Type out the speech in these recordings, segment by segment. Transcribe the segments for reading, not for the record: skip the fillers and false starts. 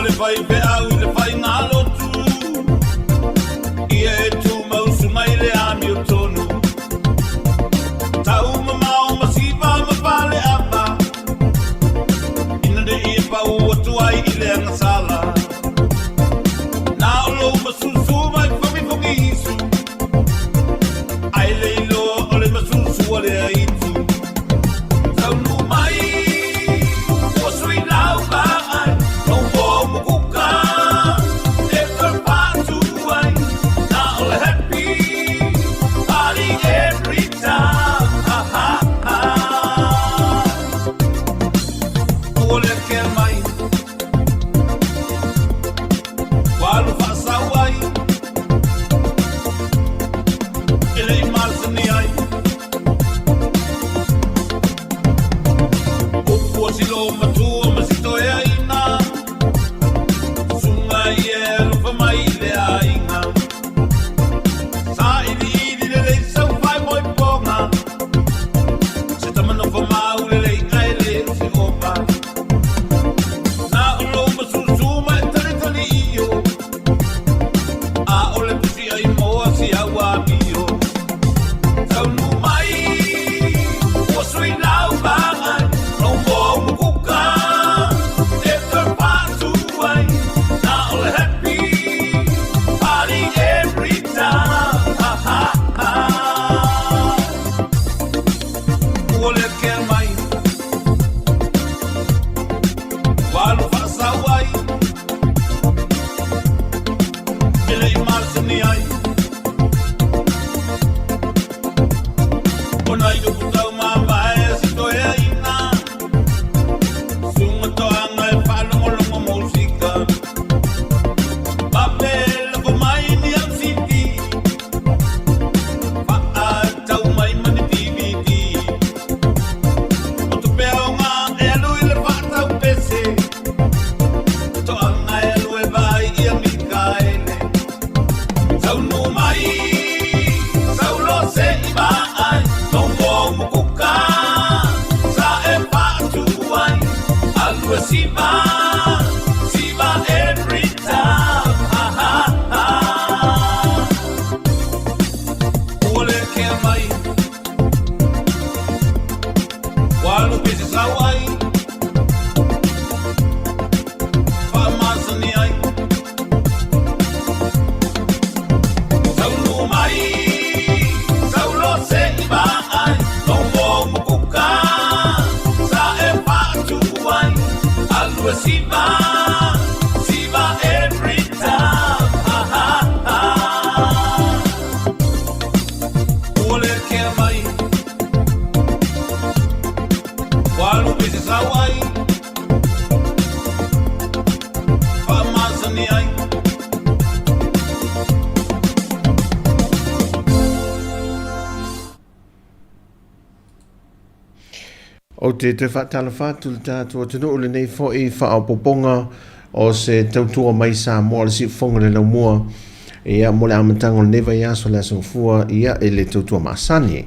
le faifeau i le faigalotu, ia e tumausu mai le amiotonu. Tau mamao ma siva ma faleava, ina ne i pau atu ai i le agasala. Na o lou masusu mai fogifogiisu, ai le iloa o le masusu a le aitu. Taunuu mai, ua sui lau vaai, lou moa mukuka, e toe patu ai. Na o le happy party every time. Ha, ha, ha. Ua le kea mai, ua alu faasau ai, e le i masani ai. Upu o si lo matua ma si toeaina, susuga ia e alofa mai i le aiga. Sailiili lelei sau faimoipoga, se tama nofo mau lelei ae le o se opa. Na o lou masusu ma e talitali io, a o le pusi ai moa si au amio. Taunuu mai, ua sui lau vaai, lou moa umukuka, e toe patu ai. Na o le happy party every time. Ha, ha, ha. Ua le kea mai, ua alu faasau ai, e le i masani ai. O nai upu taumamae a si toeaina, susuga toaga e faalogologo musika. Pape lako mai ni au CD, faatau mai ma ni DVD. O tupe aoga e alu i le faatau pese, toaga e alu e vaai ia Mikaele. Taunuu mai, saulo se i vaai, lou moa umukuka, sa e faatu ai, alu e siva, siva every time, ha ha ha. Ua le kea mai, ua alu pese sau ai, faamasani ai. Taunuu mai, saulo se i vaai, lou moa umukuka, sa e faatu ai, alu e siva, siva every time, ha ha ha. Ua le kea mai, ua alu pese sau ai, Faamasani ai. Ou te toe faatalofa atu i le tatou atunuu lenei foi faaopoopoga o se tautua mai Samoa le siufofoga le laumua ia mo le amataga o lenei vaiaso le aso Gafua ia i le tautua masani.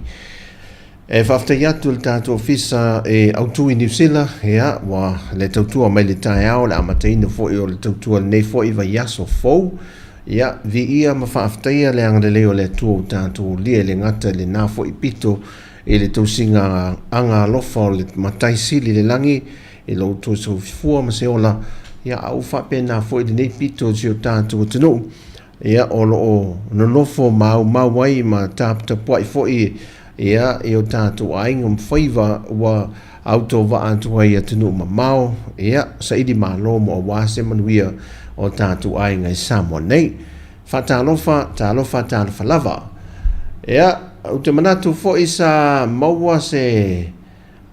E faafetai atu i le tatou ofisa e autu i Niu Sila, ia, ua le tautua mai le taeao, le amataina foi o le tautua lenei foi vaiaso fou. Ia, viia ma faafetaia le agalelei o le Atua ua tatou ulia i le gata i lena foi pito i le tausiga aga alofa o le Matai Sili i le lagi, i lo outou soifua ma se ola, ia, a ua faapena foi lenei pito i si o tatou atunuu. Ia, o lo o nonofo maumau ai ma taputapuai foi ia i o tatou aiga ma faiva ua autovaa atu ai i atunuu mamao, ia, saili malo mo aua se manuia o tatou aiga i Samoa nei. Faatalofa, talofa, talofa lava. Ia, ou te manatu foi sa maua se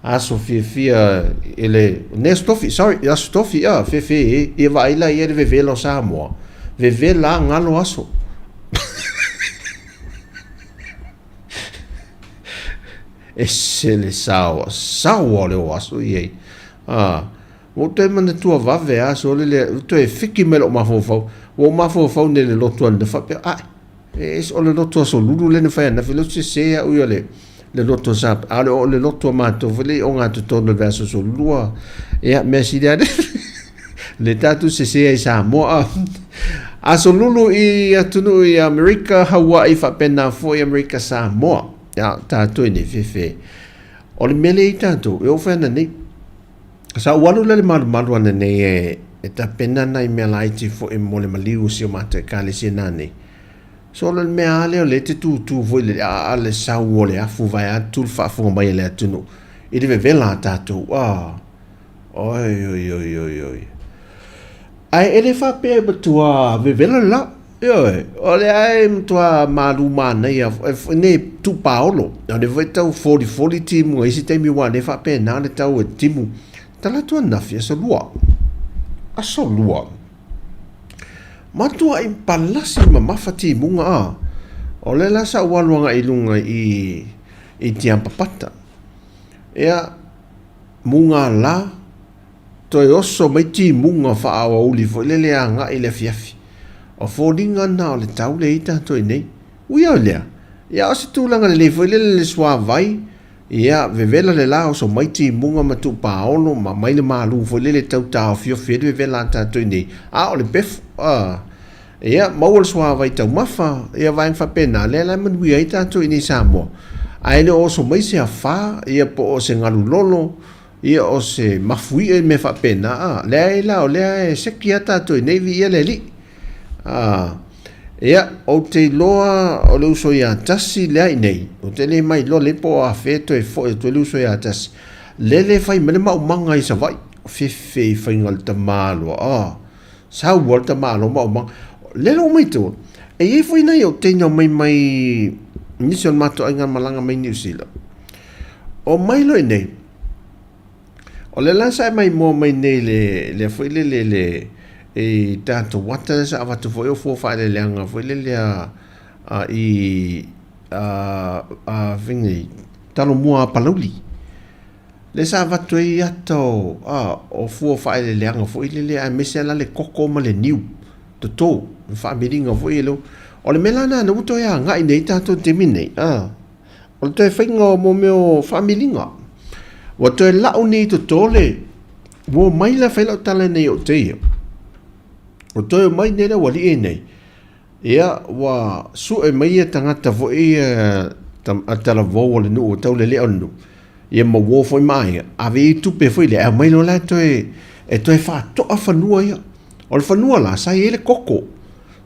aso fiafia i le nei aso tofi, sorry, aso tofi, ia, fefe e, ia vaai la ia le vevela o Samoa, vevela galo aso. Ese le sao, sao o le o aso i ei. Ah, ua ou toe manatua vave aso le le, toe fiki mai lou mafaufau. Ua ou mafaufau nei le lotu ana faapea, ai, E ese o le loto aso lulu lea na fai ananafi, lea ou te sese au ia le le loto sa a o le loto a matou foi lea i ogatotonu o le vaiaso aso lua. Ia, mea sili lava lea. Le tatou sese ai Samoa. Aso Lulu i atunuu i Amerika, Hawaii faapena foi Amerika Samoa. Ia, tatou i nei fefe. O le mea lea i tatou, e oo foi ananei. Sa ou alu la i le malumalu ananei e, e tapena nai mea laiti foi mo le maliu o si o matou ekalesia nanei. So o le mea lava lea o lea e te tūtū foi i le aa le sau o le afu vaeatu le faafofoga mai a le atunuu i le vevela a tatou. Ah, oi, oi, oi, oi, oi. Ae e le faapea e matua vevela le la. Ioe, o lea e matua malu manaia nei tuupaolo. O lea foi tau folifoli timuga i isi taimi aua o lea e faapena le tau e timu. Talaatu ananafi, aso lua. Aso lua. Matuai palasi mamafa timuga a. O lea la sa ou alu agai i luga i i Tiampapata. Ia, mugala, toe oso mai timuga faa-aoauli foi lele agai i le afiafi. O foliga na o le tau lea i ai tatou i nei. Ui o lea, ia o se tulaga lelei foi lele le suavai, ia, vevela le la, oso mai timuga ma tuupaolo ma aumai le malu foi lele e tau taofiofi ai le vevela a tatou i nei, a o le pefu, a. Ia, maua le suavai taumafa, ia vaega faapena, lea la e manuia ai tatou i inei i Samoa. Ae le o oso mai se afa, ia po o se galu lolo, ia o se mafuie mea faapena, a. Leai la, o lea e seki lava tatou i inei, viia le Alii. A, ia, ou te iloa o le uso ia Tasi lea i inei, ou te le mailoa lelei po o afea toe foi atu ai le uso ia Tasi, lele e fai mai le maumaga i Savaii, fefe i faiga o le tamaloa, a. Sau lava le tamaloa maumaga. Lele ua matau, e i ai foi nai ou teine o mai mai nisi o le matou aiga malaga mai Niu Sila. O mai loa i inei, o lea la sa e maimoa mai nei le lea foi lele le i tatou ata lea sa avatu foi o fua faaeleeleaga foi lele a a i a a fai nei Talomua a Palauli. Lea sa avatu ai ata o a o fua faaeleeleaga foi lele aemaise lava la le koko ma le niu toto, le faamiliga foi e le O le mea la lena lea ua toe agai nei tatou i le taimi lenei, a o le toe faiga o mo mea o faamiliga. Ua toe lau nei toto le ua omai la fai lau tala nei o te ia. Ua toe omai nei le aualii nei. Ia, ua sue mai ia tagata foi ia talavou o le nuu, taulelea o le nuu, ia ma uo foi ma aiga, ave i ai tupe foi lea, e aumai loa la e toe, e toe faatoa fanua ia. O le fanua la, sa i ai le koko.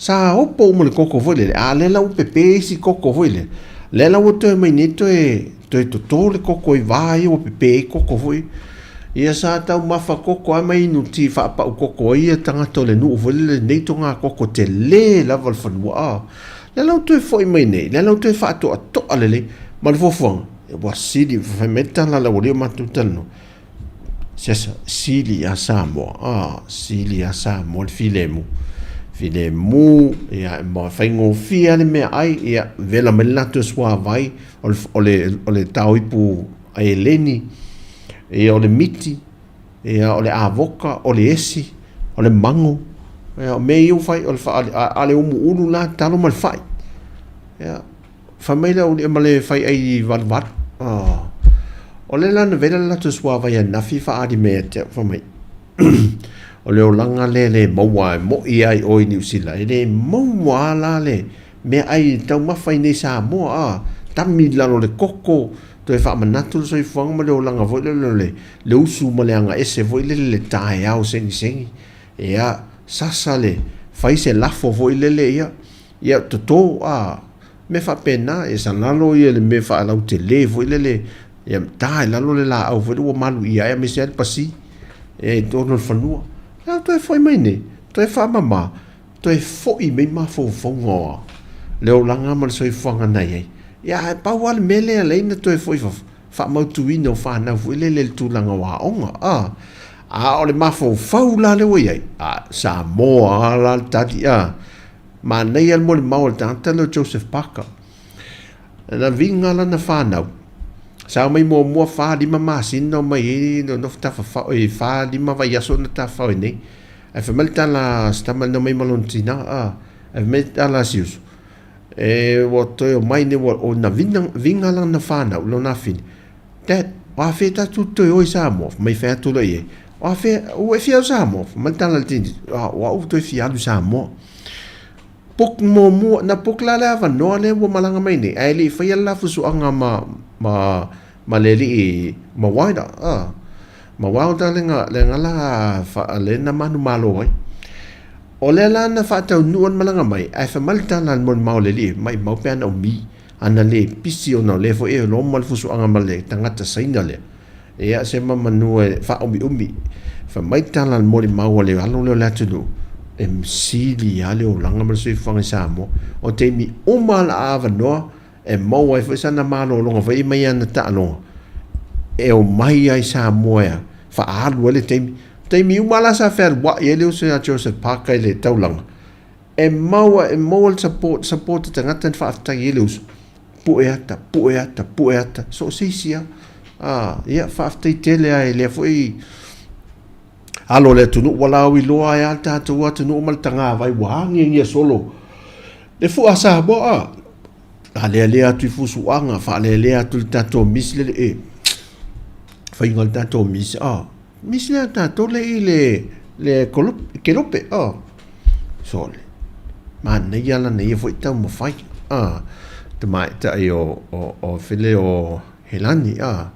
Sa opo uma le koko foi lele, a o lea la ua pepe isi koko foi lea. Lea la ua toe omai nei toe, toe toto le koko i va ia ua pepe ai koko foi. Ia sa taumafa koko lava ma inu ti faapau koko ai ia tagata o le nuu foi lele nei togakoko tele lava le fanua a. Lea la ua toe foi mai nei, lea la ua toe faatoatoa lelei ma le fuafuaga, ua sili, fai mai le tala a le aualii o matou talanoa, Sesa, sili ia Samoa, a, sili ia Samoa le filemu. Filemu, ia, ma faigofie lava le meaai, ia, vela mai le latou suavai, o le, o le, o le taoipu eleni, ia, o le miti, ia, o le avoka, o le esi, o le mago, ia, o mea ia ua fai, o le faa, a, a le umuulu la, talo ma le fai. Ia, Fai mai le aualii ma le faiai valuvalu. Oh. O lea la na vela le latou suavai ananafi faaali mai ia te au, fai mai, o le olaga lea e le maua e moʻi ai ʻoe i Niu Sila, e le maua lava la le meaai taumafa i nei Samoa, a tami i lalo o le koko, toe faamanatu le soifuaga ma le olaga foi lele o le, le usu ma le agaese foi lele i le taeao segisegi. Ia, sasa le fai se lafo foi lele, ia, Ia, toto, a, mea faapena, ia salalo ia le mea faalautele foi lele, ia ta i lalo le laau foi lele ua maluia ai aemaise ai le pasi, ia i totonu o le fanua. Ia toe foi mai nei, toe faamama, toe foi mai mafaufauga o le olaga ma le soifuaga na i ai. Ia ae pau lava le mea lea e ala ai ona toe foi i fafo, faamautuina o fanau foi lele i le tulaga o aoga, a. A o le mafaufau la lea ua i ai, a, Samoa lava la le tali, a. Manaia le molimau a le tagata lea o Joseph Parker. Na viga lana fanau. Sa omai muamua 4, 5 masina omai ai nonofo tafafao, e 4, 5 vaiaso na tafafao ai nei. Ae fai mai le tala a si tama na omai ma lona tina, a, ae fai mai le tala a si uso, e ua toe omai nei, ua, na viga, viga lana fanau, lona afine. Dad, o afea tatou te toe o i Samoa? Fai mai, fai atu loa i ai, O afea, ua e fia alu i Samoa? Fai mai le tala a le teineiti, O au ua toe fia alu i Samoa. Book muamua, na book la le avanoa lea ua malaga mai nei, ae le i faia le la fusuaga ma, ma, ma le alii ma Wilder, ah. Ma Wilder le ga, le ga la fa, le na manumalo ai. O lea la na faataunuu le malaga mai, ae fai mai le tala a le molimau a le alii, maimau pe ana umi, ana le pisi ona o lea foi e loma le fusuaga ma le tagata Saina lea. Ia, se ma manu e faaumiumi. Fai mai tala a le molimau a le alo lea o le atunuu, e sili lava le olaga ma le soifuaga i Samoa. O taimi uma lava la a avanoa e maua ai foi sana malologa foi mai ana taaloga, e omai lava i Samoa e faaalu ai le taimi. O taimi uma lava la sa fealuai ai le uso ia Joseph Parker i le taulaga, E maua, e maua le support, support e tagata na faafetai ai le uso. Pue ata, pue ata, pue ata, so o se isi lava. Ah, ia, faafetai tele lava i lea foi alo o le atunuu ua lauiloa ai lava le tatou atunuu ma le tagavai ua agiagia solo le fua Samoa. Ah, faalealea atu i fusuaga, faalealea atu i le tatou misi lele, e, faiga o le tatou misi, ah, misi lea tatou le i le, le kelope, ah, sole, manaia lana ia foi taumafai, ah, tamaitai o, o, o fele o Helani, ah,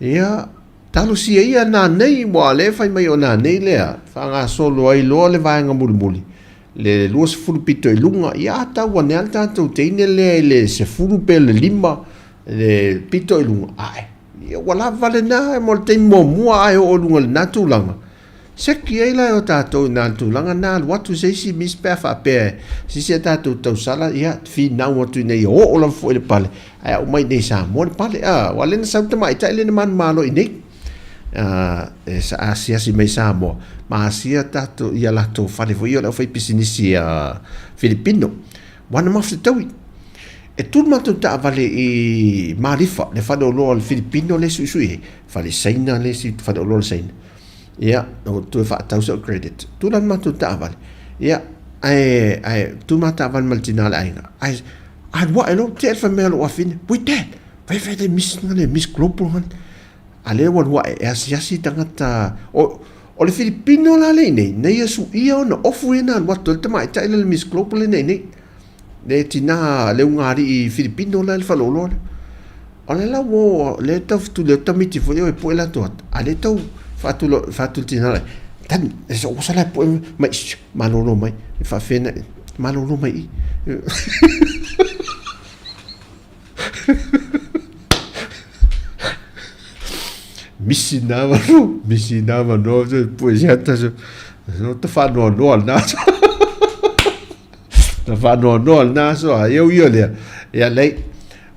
ia, Talosia ia nanei, ua lea e fai mai o nanei lea, faagasolo ai loa le vaega mulimuli, le 20 pito i luga, ia a tau ane lava le tatou teine lea i le 10 pe le 5 le pito i luga, ae, ia ua lava lena mo le taimi muamua ae oo i luga i lena tulaga. Seki ai la e o tatou i na tulaga na alu atu se isi misi pe a faapea se isi a tatou tausala, ia finau atu ina ia oo lava foi le pale, ae aumai i nei Samoa le pale. A, ua le na sau le tamaitai lea na manumalo i nei. A, e sa asiasi mai Samoa, ma asia tatou ia latou fale foi ia o le aufaipisinisi a Filipino. Ua na mafutaui. E tu le matou taavale i Malifa, le faleoloa o le Filipino lea e suisui ai, fale Saina le isi faleoloa o le Saina. Ia, na ou toe faatau sau credit. Tu la le matou taavale. Ia, ae, ae, tu ma taavale ma le tina o le aiga. Ae, alu ae loa, tea le fai mai a lou afine, Wait dad, fai fai le miss nga le miss global nga. A lea ua alu ae, e asiasi tagata, o, o le Filipino la le i nei, na ia suia ona ofu ia na alu atu ai le tamaitai lea le miss global lea na i nei. Le tina le ugaalii Filipino la i le faleoloa lea. O le la ua le tau fetuli atu tamaiti foi e pue latou ata, a le tau faatula faatuli tina lai. Tani, e sa osa la pue mai malolo mai, e faafena malolo mai i. Misi nā manu, misi nā manu, pue se ata so, ta whaanoanoa lena aso. Ta whaanoanoa lena aso, a iau ia lea. Ia lei,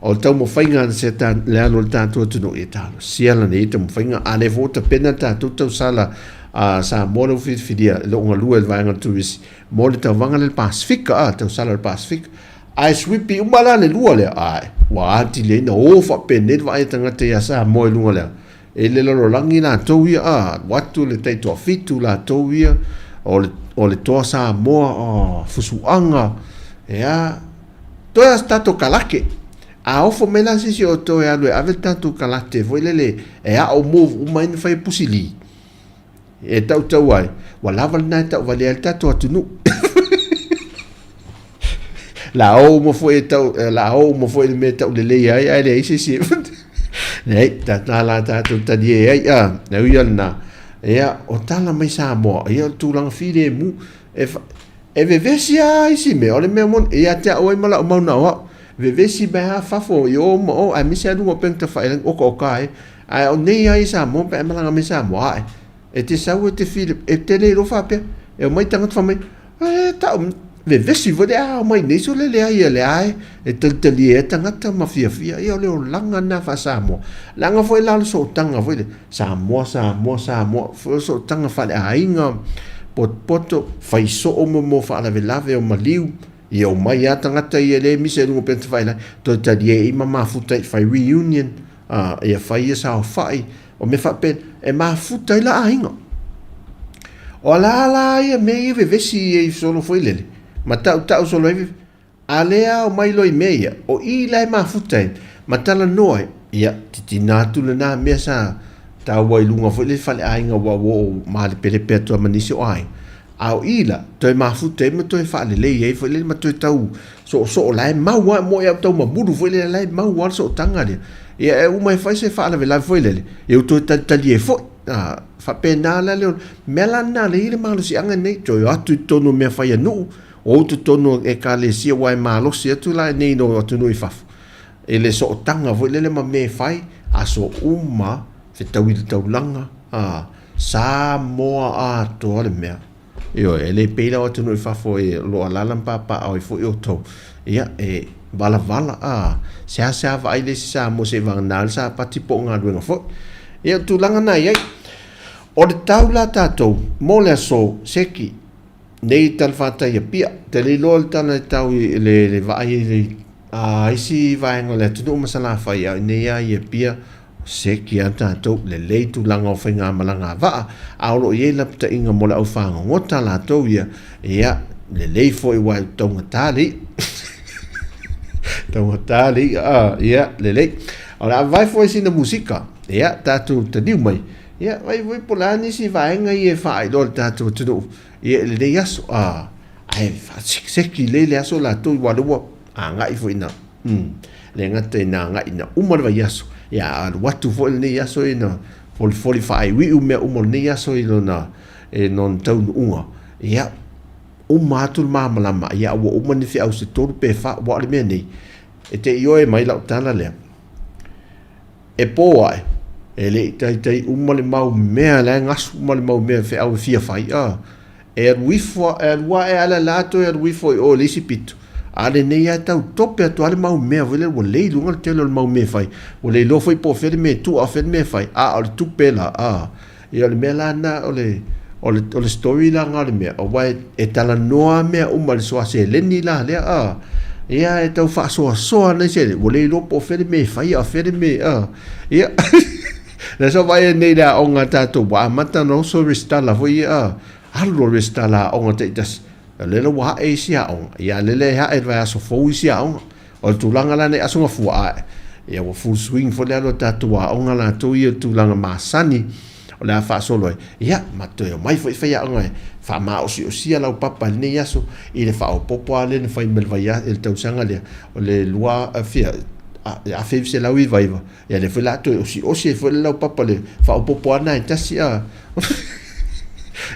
o le taumafaiga a se ta, le alu o le tatou atunuu, ia talosia lana ia taumafaiga, a le foi ua tapena le tatou tausala a Samoa lea ua filifilia i lou galue i le vaega o le turisi mo le tauvaga lea i le Pasefika, a, tausala o le Pasefika. Ae swipi uma la le lua lea, ae, ua atili ai na o faapenei le vaai a tagata ia Samoa i luga lea. E le lalolagi latou ia, a, alu atu le taitoafitu latou ia, o le, o le toa Samoa, o fusuaga, ea, toe a tatou kalake. A ofo mai la se isi o outou e alu e ave le tatou kalate foi lele e ao move uma ai na fai e pusili. E tautau ai, ua lava lena e tauvalea ai le tatou atunuu. La o uma foi e tau, la o uma foi le mea e taulelei ai, ae leai se isi e Leai, tā la tātou talie ai, a, e ui ana, ia, o tala mai Samoa, ia, o le tulaga filemu, e, e vevesi lava isi mea, o le mea moni, ia te au ai ma lau mau na o au, vevesi mai lava fafo i o ma o, aemaise lava luga o upega tafailagi, okaoka ai, ae o nei lava i Samoa pe a e malaga mai Samoa, ae, e te sau e te file, e te le iloa faapea, e omai tagata fai mai, e tau, vevesi foi le a omai nei sole leai ia le ae, e talitalia ai tagata ma fiafia, ia o le olaga lena faa-Samoa. Leaga foi la o le sootaga foi le, Samoa, Samoa, Samoa, foi o le sootaga faaleaiga, potopoto, fai soo mo mo faalavelave o maliu, ia omai lava tagata ia le misa i luga o upega tafailagi, toe talia ai ma mafuta i fai reunion, a, ia fai ia saofai, o mea faapena, e mafuta ai la aiga. O la la ia mea ia vevesi ai solo foi lele, ma tautau solo ai, a lea omai loa i mea ia, o i la e mafuta ai, ma talanoa ai, ia, titina atu lena mea sa. Taua i luga foi le faleaiga ua ua oo malepelepe atu ai ma nisi o aiga. A o i la, toe mafuta ai ma toe faalelei ai foi lele ma toe tau soosoo la e mau lava, e moni lava ua tau mamulu foi lele, a o la e mau lava le sootaga lea. Ia e uma ai foi se faalavelave foi lele, ia ua toe talitalie foi. A, faapena la le mea la lena lea e i ai le malosiaga lenei, toe o atu i totonu o mea fai a nuu, o totonu o ekalesia aua e malosi atu la i inei i atunuu i fafo i le sootaga foi lele ma mea e fai, aso uma, fetaui i le taulaga, a, Samoa atoa le mea. Ioe, e le pei la o atunuu i fafo e o lo o alaala ma papaaao ai foi outou. Ia, e valavala, a, seasea vaai le isi Samoa seivagana le Sapati po o galuega foi. Ia, o le tulaga lena e i ai. O le tau la tatou mo le aso Seki, nei i talafatai i Apia, ou te le iloa le tala e tau i le, le vaai i le a isi vaega o le atunuu ma Salafai, a o inei lava i Apia, Seki a tatou, lelei tulaga o faigamalaga a vaa, a o lo o i ai lapataiga mo le au fagogota latou ia, ia, lelei foi aua e taugata le i'a. Taugata le i'a, a, ia, lelei. O le a vae foi sina musika, ia, tatou taliu mai, ia, vai foi po o le a nisi vaega ia e faailoa i le tatou atunuu, ia, i lenei aso, a, ae faasekiseki lelei le aso latou, aua o lea ua agai foi ina le gata ina agai ina uma le vaiaso, ia a alu atu foi lenei aso ina folifoli faaiuiu mea uma o lenei aso i lona i lona taunuuga, ia uma atu le malamalama, ia ua uma ni feau se tolu pe fa, aua o le mea nei, e te ioe mai lau tala lea, E pō ae, e le i taitai uma le mau mea la e gasu uma le mau mea feau e fia fai, a. E alu ifo, e alu ae ala la toe alu ifo i o i le isi pito, a lenei lava e tau tope atu lava le mau mea foi lele ua lei luga le tele o le mau mea e fai, ua le iloa foi po o fea le mea e tuu a o fea le mea e fai, a o le tupe la, a. Ia o le mea la lena o le, o le, o le story la lena o le mea, aua e, e talanoa mea uma i le soa seleni la lea, a. Ia e tau faasoasoa nai seleni, ua le iloa po o fea le mea e fai a o fea le mea, a. Ia, lea sa vaai nei i le aoga a tatou, ua amata ona oso resitala foi ia, a. Alu loa le resitala aoga taitasi, o lea la ua ae isi aoga, ia a o lea e ae i le vaiaso fou isi aoga. O le tulaga la nei aso gafua ae, ia ua full swing foi le alu a tatou aoga latou ia i le tulaga masani o le a faasolo ai, ia ma toe omai foi faiaoga e faamaosiosia lau papa i lenei aso i le faaopoopo lava lea na fai mai le tausaga lea o le lua fia 1999, ia lea foi la toe osiosi ai foi le laupapa le faaopoopo lava lena e tasi a.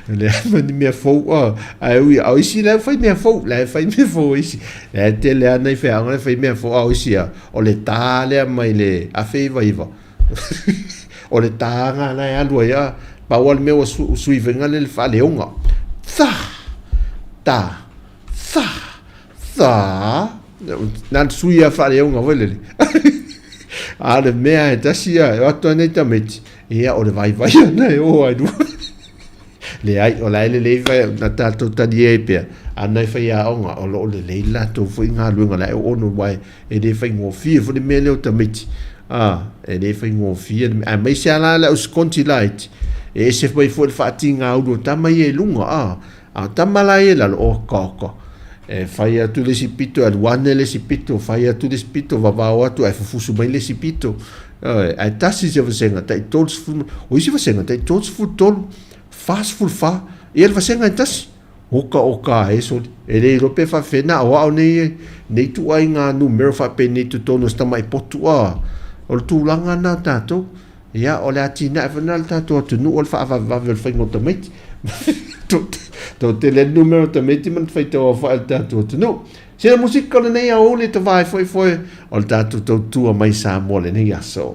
Le ma ni mea fou a ae ui a o isi la e fai mea fou la e fai mea fou isi la e tele lava nai faiaoga la e fai mea fou a o isi a o le tā lea mai le 1900 o le tā lena la e alu ai a pau lava le mea ua sui foi lena le faaleoga tha ta tha tha na le sui lava faaleoga foi lele a o le mea e tasi a e o atu ai nai tamaiti Ia, o le vaivai ana e ō ai lua. Leai, o la e lelei fai, na tatou talie ai pea, a nai faiaoga, o lo o lelei le latou foi galuega, la e ono aua e le faigofie foi le mea lea o tamaiti. A, e le faigofie le mea, aemaise lava la le au sikonti laiti, e ese mai foi le faatigaulu o tama ia i luga, a. A o tama la ia i lalo, oka, oka. E fai atu le isi pito, e alu ane le isi pito, fai atu le isi pito, vavao atu ae fufusu mai le isi pito. Ioe, ae tasi se vasega, tai 30, o isi vasega, tai 33, 44, ia le vasega e tasi. Oka oka e soli. E le iloa pe faapefea na aoao nei, nei ituaiga numera faapenei i totonu o se tamai potu, a. O le tulaga lena o tatou. Ia, o le atinae foi lena o le tatou atunuu o le faavavevave o le faiga o tamaiti. Toatele ai le numera o tamaiti ma le faitau aofai o le tatou atunuu. Sina musika o lenei aoauli e tavae foefoe o le tatou tautua mai Samoa lenei aso.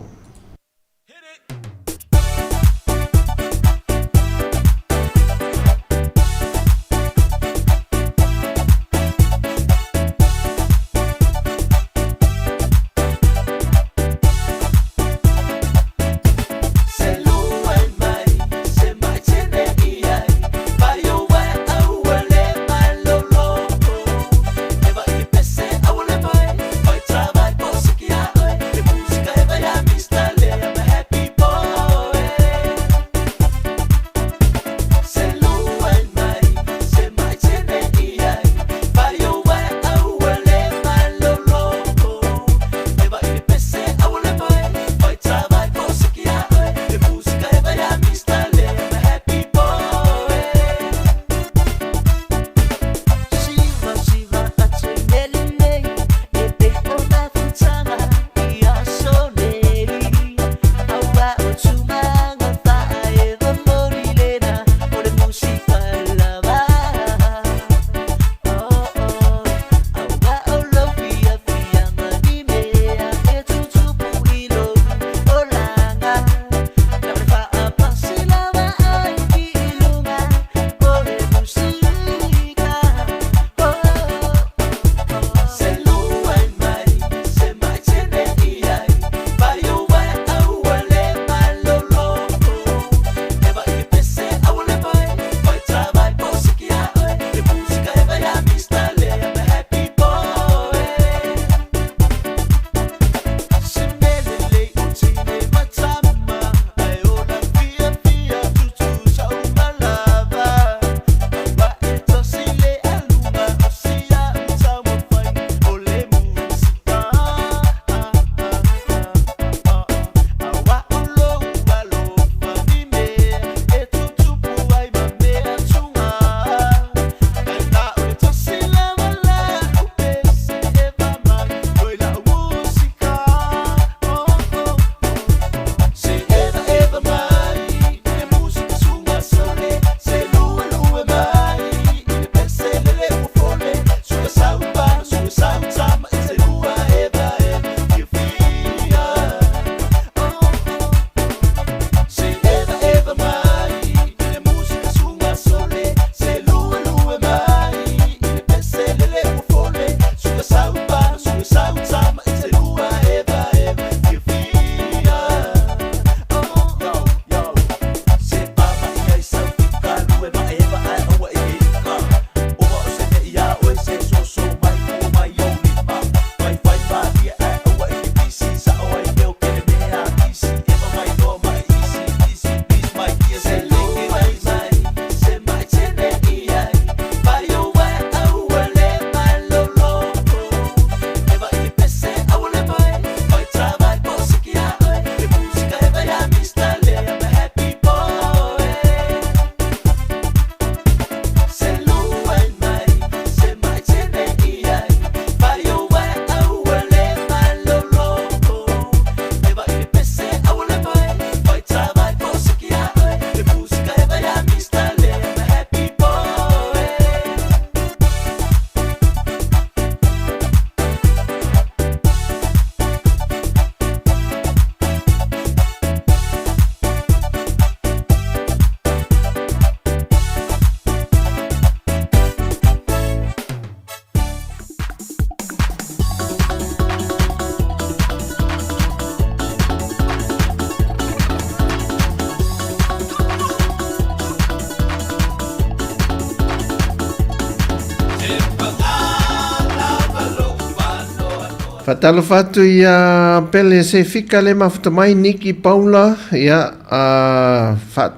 Faatalofa atu ia Pele Sefika le mafuta mai Niki Paula ia a fa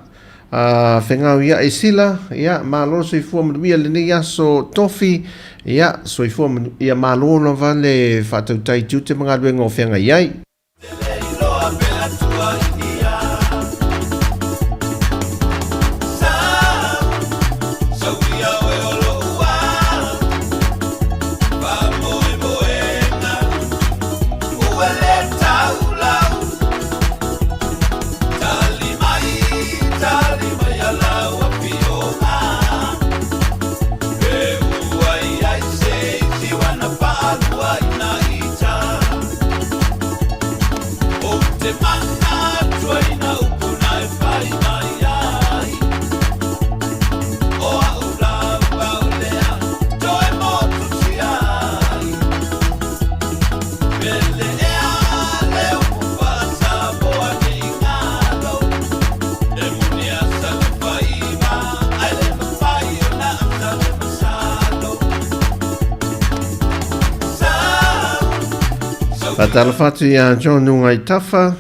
a fegau ia Sila ia malo soifua manuia lenei aso Tofi ia soifua ia malo lava le faatautai tiute ma galuega o feagai ai. Faatalofa atu ia John Nungaitafa.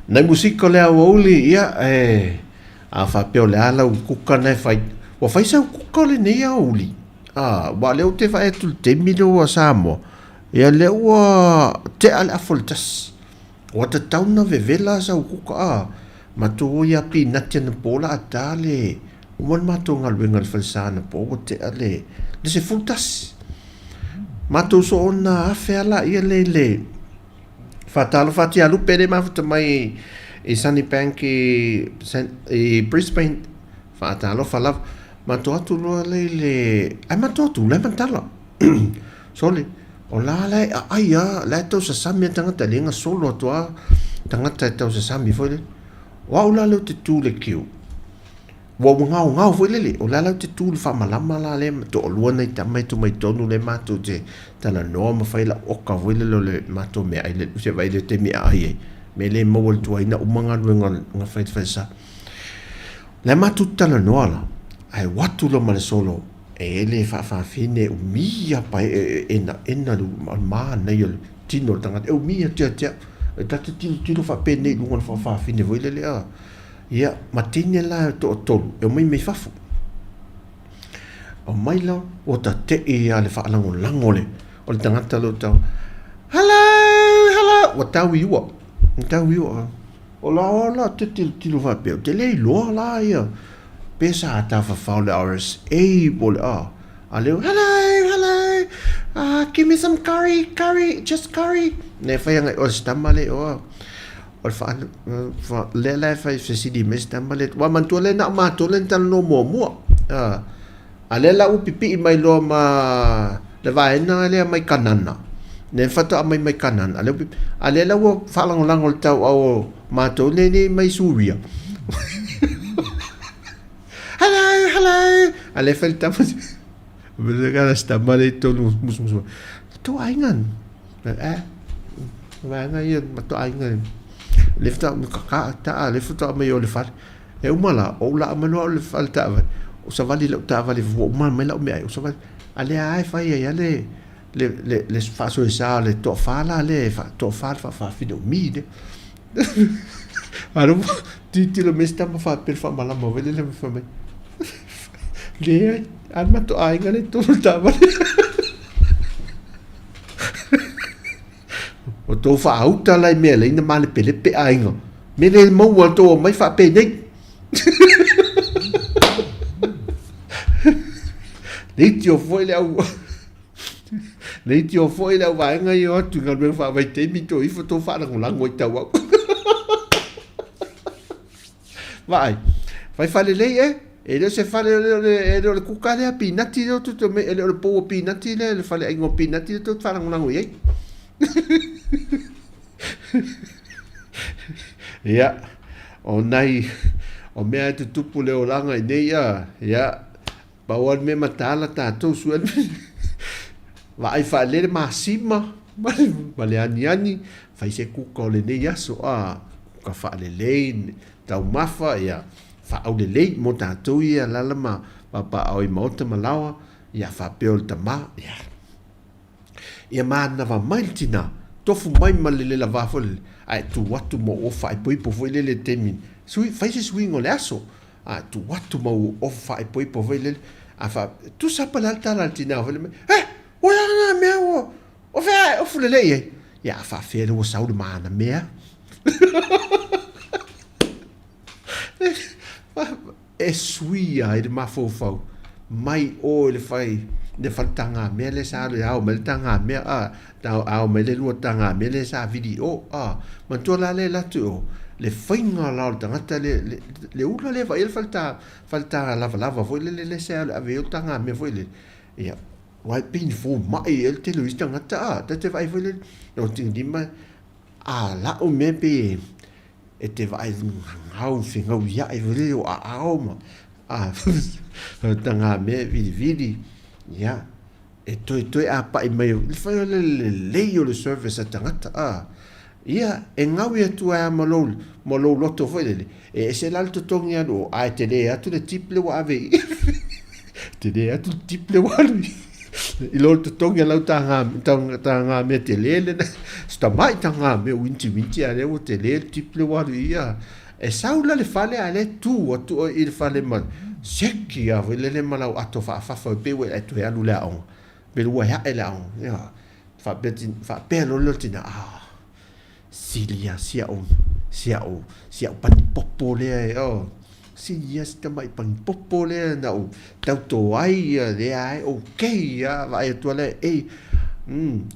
Nai musika o le aoauli, ia, e, a faapea o le a lau kuka na e fai, ua fai sau kuka o lenei aoauli. A, ua lea ou te vaai atu i le taimi lea ua Samoa, ia lea ua tea le afa o le tasi. Ua tatau na vevela sau kuka, a, matou o ia pinati anapo la a ta le, uma le matou galuega i le falesa anapo ua tea le, le 11. Matou soona afe a laia le i le, Faatalofa atu ia Lupe le mafuta mai i Sunnybank i Brisbane. Faatalofa lava. Matou atu loa le i le... Ai matou atu le matala. Sole, o la la e aai a, la e tau sasami a tagata le ga solo atu a tagata e tau sasami foi le. O au la lea ou te tu i le queue. Ua ua gaogao foi lele, o la la ou te tu i le faamalama la lea ma toalua nai tama e tu mai totonu lea matou te talanoa ma fai lau oka foi lele o le matou meaai le se vaai le taimi e aai ai. Mea le maua i le tuai na uma galuega na fai i le falesa. La matou te talanoa la, ae o atu loa ma le solo e le faafafine e umi lava pae e enaena le manaia o le tino o le tagata e umi atu ia te au. E ta te tilotilo faapenei i luga o le faafafine foi lele a. Ia, ma teine la e toatolu e omai mai fafo. Aumai la, ua tate'i lava le faalagolago o le, o le tagata lea o tau, Hello, hello, ua tau i ua, ua tau i ua. O la o la te tilotilo faapea, ou te le iloa la ia, pe sa tafafao le RSA po o le a. A lea, hello, hello, give me some curry, curry, just curry. Ne fai agai o se tama le o. O le faa, fa, lea la e fai fesili mai se tama le, ua manatua lea na o matou lea na talanoa muamua. A, a lea la ua pipii mai loa ma le vaega lea mai Kanana. Lea faatoa aumai mai Kanana. A lea, a lea la ua faalagolago i le tauau o matou nei nei mai Suria. Hello, hello. A lea fai le tama, le se tama lea i totonu musumusu mai. Tou aiga. Eh, vaega ia ma tou aiga. Le faatoa kaka taa, le faatoa aumai o le fale. E uma la, ou laa mai loa au i le fale taavale, ou savali i lau taavale ua uma mai lau meaai, ou savali, a lea lava e fai ai lava le, le, le, le faasoesa o le toafa la lea e toafa le faafafine o mi lea. A lea ua tilotilo mai si tama faapea i le faamalama foi lele ma fai mai, leai, a le matou aiga lea i totonu o le taavale. O tou faauta la i mea lei na malepelepe aiga. Me le maua tou omai faapenei. Leitio foi le au leitio foi le au vaega ia o atu i galuega faavaitaimi tou ifo tou faalagolago ai tau au. Vaai, fai fale lelei e. E le o se fale, e le o le kuka lea pinati lea tou te omai, e le o le pou o pinati lea, le faleaiga o pinati lea tou te faalagolago i ai. Ia, o nai, o mea e tutupu le olaga i nei a, ia, pau lava le mea mataala tatou sue le vaai faalele masima ma le aniani, fai se kuka o lenei aso a, kuka faalelei, taumafa, ia, faaaulelei mo tatou ia alaala ma papaaao i maota ma laoa, ia faapea o le tama, ia. Ia manava mai le tina, tofu mai ma le lela va foi lele, ae tu atu ma ou ofa faaipoipo foi lele i le taimi, sui, fai se suiga o le aso, a tu atu ma ou ofa faaipoipo foi lele, a fa, tusa pa le a le tala a le tina foi lele mai, eh, ua le a lena mea ua, o fea a e ofu lelei ai? Ia, a faafea lea ua sau le manamea. E suia ai le mafaufau mai o i le fai le fale tagamea lea sa alu e ao mai le tagamea a ao mai le lua tagamea lea sa vili i o a manatua la lea e alu atu i o le faiga la o le tagata lea le, le ula lea e vaai ai le fale ta fale ta lavalava foi lele lea sa alu e ave ai o tagamea foi lele ia aua e pei ni fomai ea le tele o isi tagata a ta te vaai foi lele o tinilima a la'u mea pei e e te vaai gau fegauiaʻe foi lele o aao ma a tagamea e vilivili ia e toetoe apaʻi mai le fai o le lelei o le service a tagata a ia e gaui atu ai lava ma lou ma lou loto foi lele e ese la le totogi alu o ae tele atu le tip le ua ave i tele atu le tip le ua alu i I lo le totogi a lau tagamea tele lena, si tamai tagamea uintiuinti a lea ua tele le tip le ua alu i ia. E sau la le fale a lea e tu atu oe i le fale ma seki lava foi lele ma lau ato faafafa pei ua e toe alu i le aoga, pei ua e ae le aoga. Ia, faapea, faapea loa le tina, ah, Sili lava si au, si au, si au panipopo lea e, oh, sili lava si tamai panipopo lea na ou tauto ai, ia lea ai, okay lava, vaai atu lea, ei,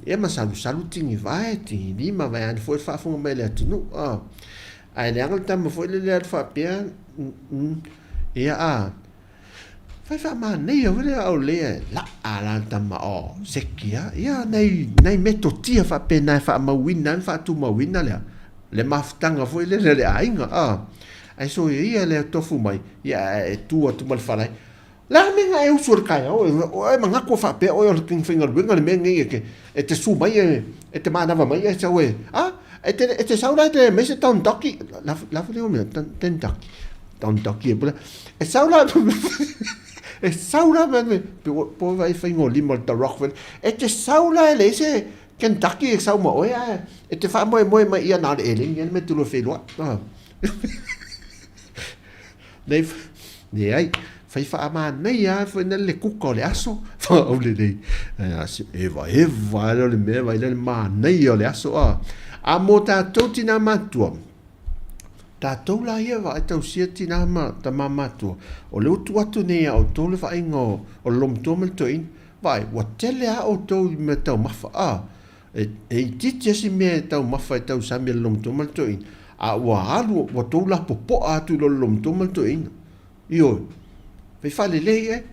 ia ma salusalu tinivae, tinilima, vaeane foi le faafofoga mai a le atunuu, ah. Ae leaga le tama foi lele alu faapea, ia a, Fai faamanaia foi lea au lea e laa la le tama o seki a ia nai nai metotia faapena e faamauina ai ma faatumauina lea le mafutaga foi lele a le aiga a. Ae soia ia le tofu mai, ia ae tu atu ma le falae. Le a mea na e usu i le taeao, e manatu faapea oe o le faigaluega le mea lenei e te, e te susu mai e, e te manava mai e sau e, a, e te, e te sau la e te aumai se Kentucky, la foi lea mea, Kentucky, Kentucky e pule, e sau la, e sau la, po o e faiga o lima o le The Rock, e te sau la e leai se Kentucky e sau ma oe, ae e te faamoemoe mai ia na o le eleni lava le mea e te lua feiloai. Nei, leai, fai faamanaia lava foi le kuka o le aso, aulelei, evaeva lava lea o le mea, vaai la le manaia o le aso, a. A mo tatou tinā matutua, tatou la ia vaai tausia tinā ma tamā matutua, o lea ua tuu atu nei ia outou le vaaiga o le loomatua ma le toeaina, vaai, ua tele lava outou i mea taumafa, a. E itiiti lava si mea e taumafa e tausami e le loomatua ma le toeaina, a ua alu, ua tou lapopoa atu i lo le loomatua ma le toeaina. Ioe, fai faalelei e.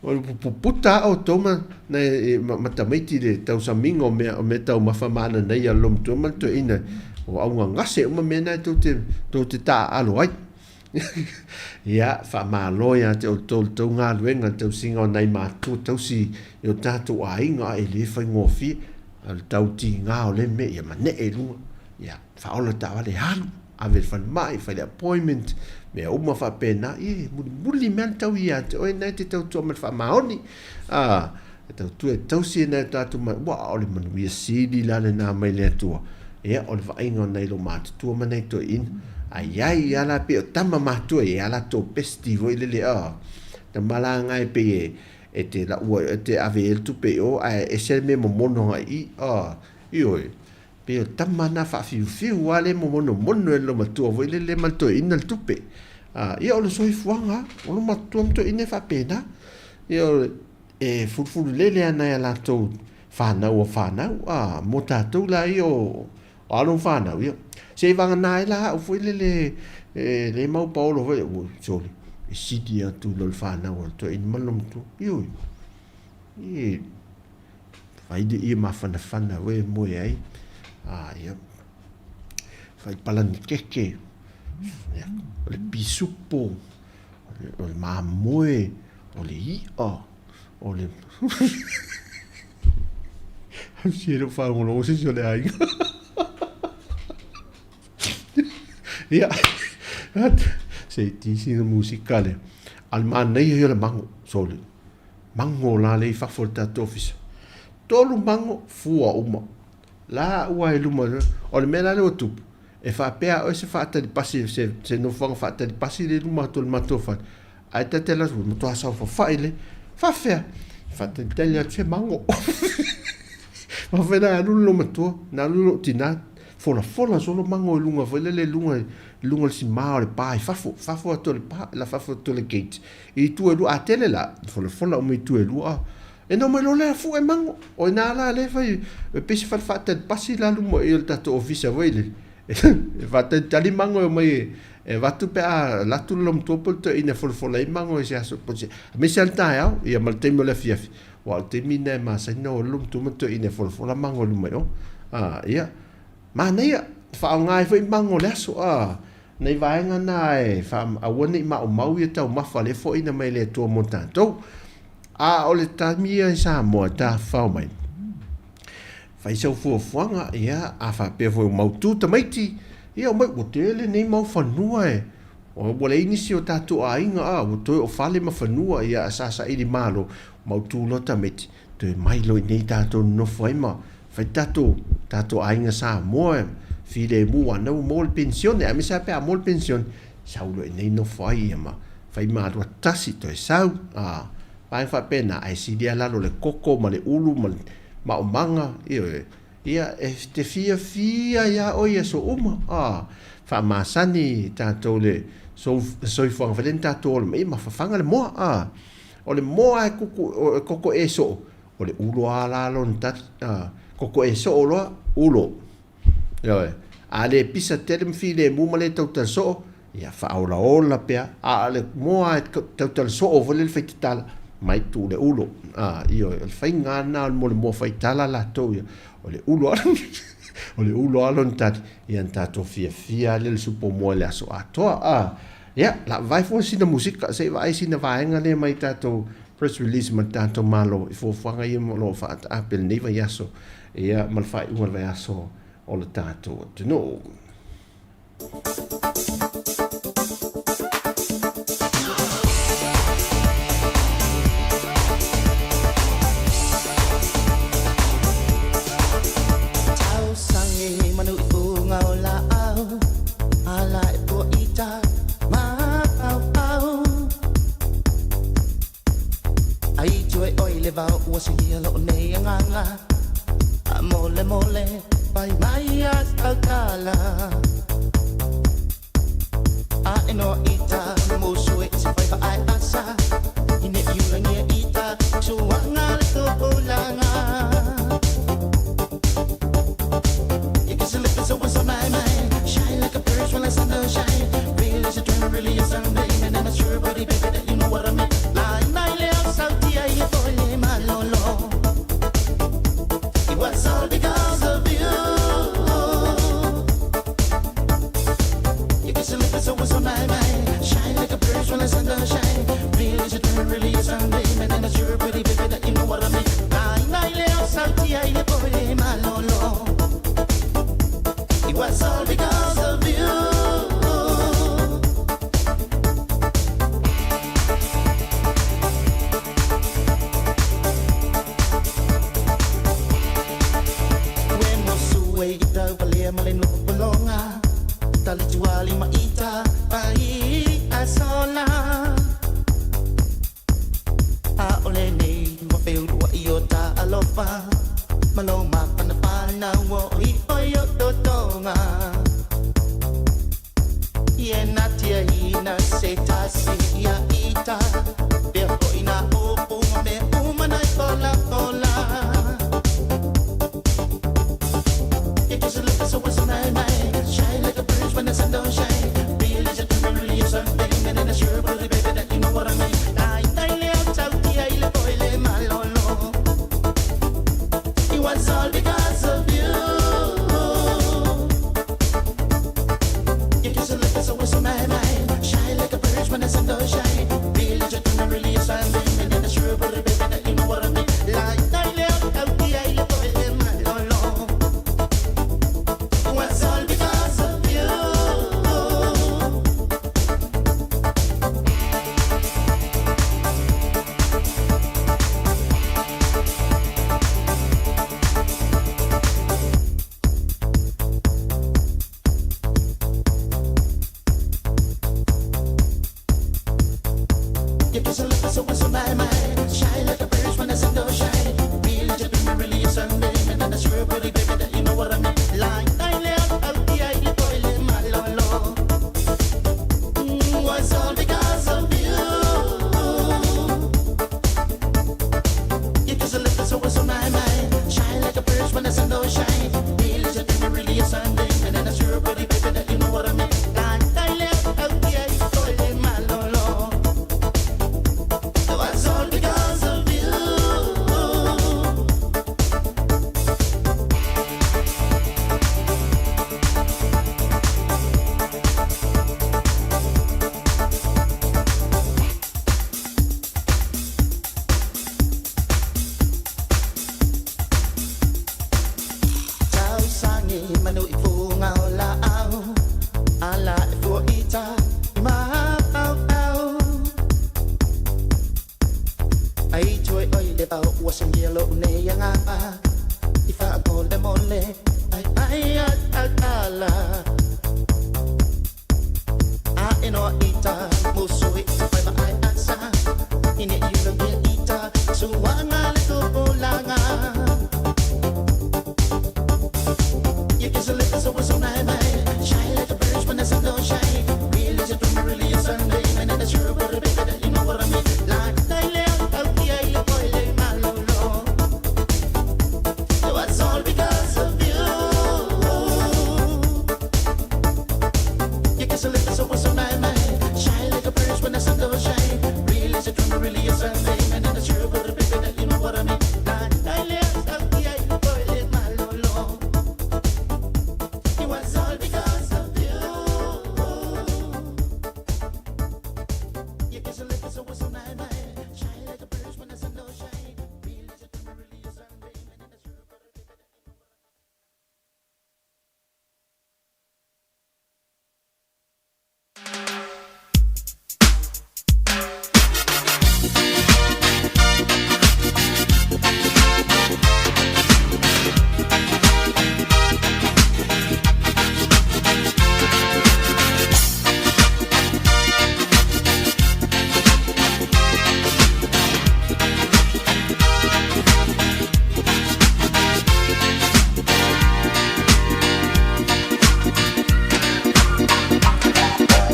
O le puputa lava outou ma, ma tamaiti i le tausamiga o mea, o mea taumafa mananaia a le loomatua ma le toeaina. Ua augagase uma mea na e tou te, tou te taaalo ai. Ia, faamalo ia te outou le tou galuega, le tausiga o nai matua tausi i o tatou aiga, e le faigofie. A o le tau tiga o lea mea, ia manee i luga, ia faaola le taavale, alu, ave i le falemai, fai le appointment, mea uma faapena, ia e mulimuli mai lava le tau ia te oe, na e te tautua ma le faamaoni. A, e tautua e tausi e nai o tatou matua, a o le manuia sili la lena mai le Atua. Ia, o le vaaiga o nai loomatutua ma nai toeaiina. A i ai lava la pei o tama matua, e i ai lava latou bestie foi lele, a, tama la na e pei e, e te laua, e te ave i ai le tupe i o, ae ese le mea e momono agai i i, a, ioe. Pei o tama na faafiufiu lava lea e momonomono e le loomatua foi lele ma le toeaina le tupe. A, ia o le soifuaga lava, o loomatua ma toeaiina e faapena. Ia o le E fulufululele ana e a latou fanau o fanau, a, mo tatou la ia o alo ma fanau, ia, se i vagana ai la au foi lele e le mau paolo foi, ua, sole, e sili atu i lo le fanau a le toeaina ma le loomatua. Ioe, e fai le ia mafanafana oe e moe ai, a, ia, fai palanikeke, ia, o le pisupo, o le mamoe, o le i'a, o le... Ausi e le o faalogologo se isi o le aiga. Ia, se i tisi na musika lea. A le manaia ia o le mago, sole. Mago la le i fafo o le tatou ofisa. Tolu mago, fua uma. La ua i luma, o le mea la lea ua tupu, e faapea oe se faatali pasi, se, se nofoaga faatali pasi le i luma atu o le matou fale. Ae ta te alu atu, ua matua saofafai le, faafefea, faatalitali atu se mago. Faafefea na alu le loomatua, na alu lou tinā, folafola solo mago i luga foi lele i luga, i luga o le simā o le pa i fafo, fafo atu o le pa, la fafo atu o le gate. I itu e lua, a tele la, folafola uma i itu e lua. E nao mai loa lea fue mago. O ina la lea e fai, e pei se fale faatali pasi la luma i o le tatou ofisa foi lele. E faatalitali mago e omai e avatu pe a alu atu le loomatua po o le toeaina e folafola ai mago i se aso po o se, aemaise lava le taeao, ia ma le taimi o le afiafi. Aua o le taimi lena e masani ona o ai le loomatua ma le toeaina e folafola mago i luma i o. A, ia, manaia, faaaoga ai foi mago o le aso, a, nai vaega na e faa, aua ne i maumau ia taumafa lea e foaiina mai e le Atua mo tatou. A o le taimi ia i Samoa e tafafao mai, fai sau fuafuaga, ia, a faapea foi ua mautu tamaiti, ia omai, ua tele nei mau fanua e, ua leai nisi o tatou aiga, a, ua toe o fale ma fanua, ia, sa saili malo, mautu loa tamaiti, toe mai loa i inei tatou nonofo ai ma fai tatou, tatou aiga Samoa e filemu, aua na ua maua le penisione, aemaise lava pe a maua le penisione, sau loa i inei nofo ai, ia ma fai malua tasi toe sau, a, vaega faapena, ae sili lava lalo o le koko ma le ulu ma le maomaga, ioe, ia, e te fiafia ai lava oe i aso uma, a, faamasani tatou i le soifuaga foi lea na tatou ola mai ai, mafafaga le moa, a, o le moa e kuku, e koko ē soo, o le ulo lava la lona tali, a, koko ē soo loa, ulo. Ioe. A le pisa tele ma filemu ma le tautala soo, ia faaolaola pea. A o le moa e tautala soo foi lele fai tatala, mai tuu le ulo. A, ioe, o le faiga lava lena mo le moa faitala latou ia. O le ulo lava. O le ulo lava lona tali, ia na tatou fiafia lava lea i le supo moa i le aso atoa. A, ia, la vae fua sina musika, se i vaai sina vaega lea mai tatou press release ma le tatou Malo i fuafuaga ia o lo o faaataape i lenei vaiaso, ia, ma le faaiuga o le vaiaso o le tatou atunuu.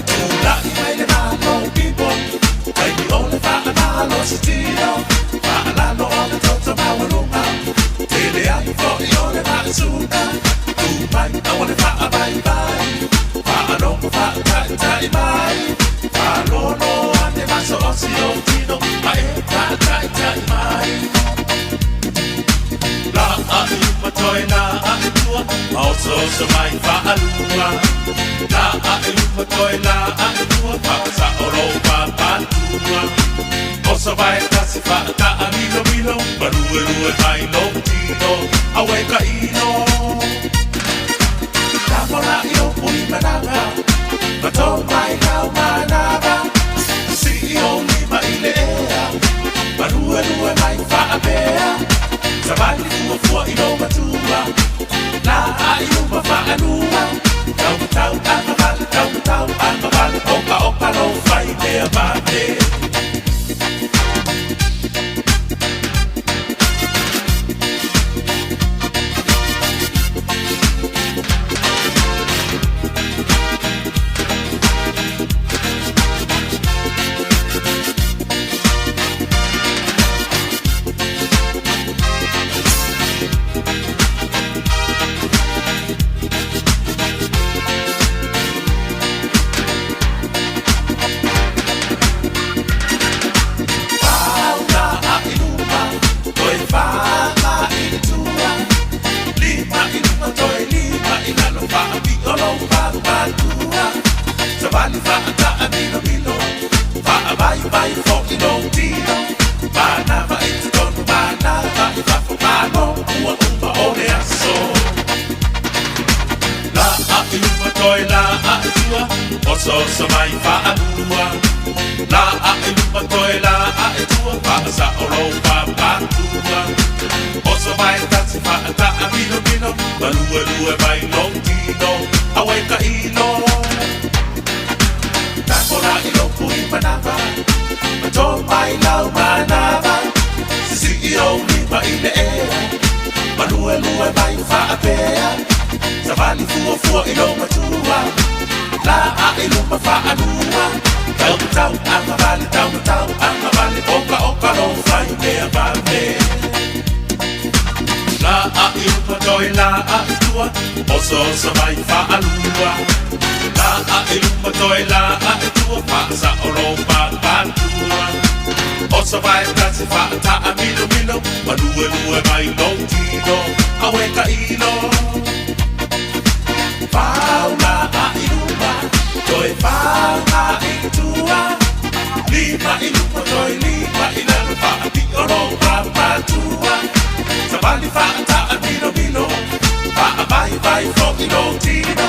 Tulai mai le Malo people, taimi o le faamalosi tino, faalalo o le toto maualuga, tele ai foi o le maasuga, tu mai aua le faavaivai, faalogo faataitai mai, faalolo ane masoose o tino, ma e faataitai mai. La a i luma toe la a i tua, ma osooso mai faalua. La a i luma toe la a i tua, faasao lou papatua. Oso vae tasi faataa milomilo, maluelue mai lou tino, auē ka ino. Tafola i lou pui manava, ma tō mai lau manava. Sii ou lima i le ea, maluelue mai faapea. Savali fuafua i lou matua, la a i luma faalua. Taumatau agavale, taumatau agavale, okaoka lou fai mea vave. Fau la a i luma, toe fā i tua. Lima i luma toe lima i lalo, faapio lou papatua. Savali faataa milomilo, faavaivai foi lou tino. Manava i totonu, manava i fafo, malo ua uma o le aso. La a i luma toe la a i tua, osooso mai faalua. La a i luma toe la a i tua, faasao lou papatua. Oso vae tasi faataa milomilo, maluelue mai lou tino, auē ka ilo. Tafola i lou pui manava, ma tō mai lau manava. Sisii ou lima i le ea, maluelue mai faapea. Savali fuafua i lou matua, la a i luma faalua. Taumatau agavale, taumatau agavale, okaoka lou fai mea vave. La a i luma toe la a i tua, osooso mai faalua. La a i luma toe la a i tua, faasao lou papatua. Oso vae tasi faataa milomilo, maluelue mai lou tino, auē ka ilo. Fau la a i luma, toe fau a i tua. Lima i luma toe lima i lalo, faapio lou papatua. Savali faataa milomilo, faavaivai foi lou tino.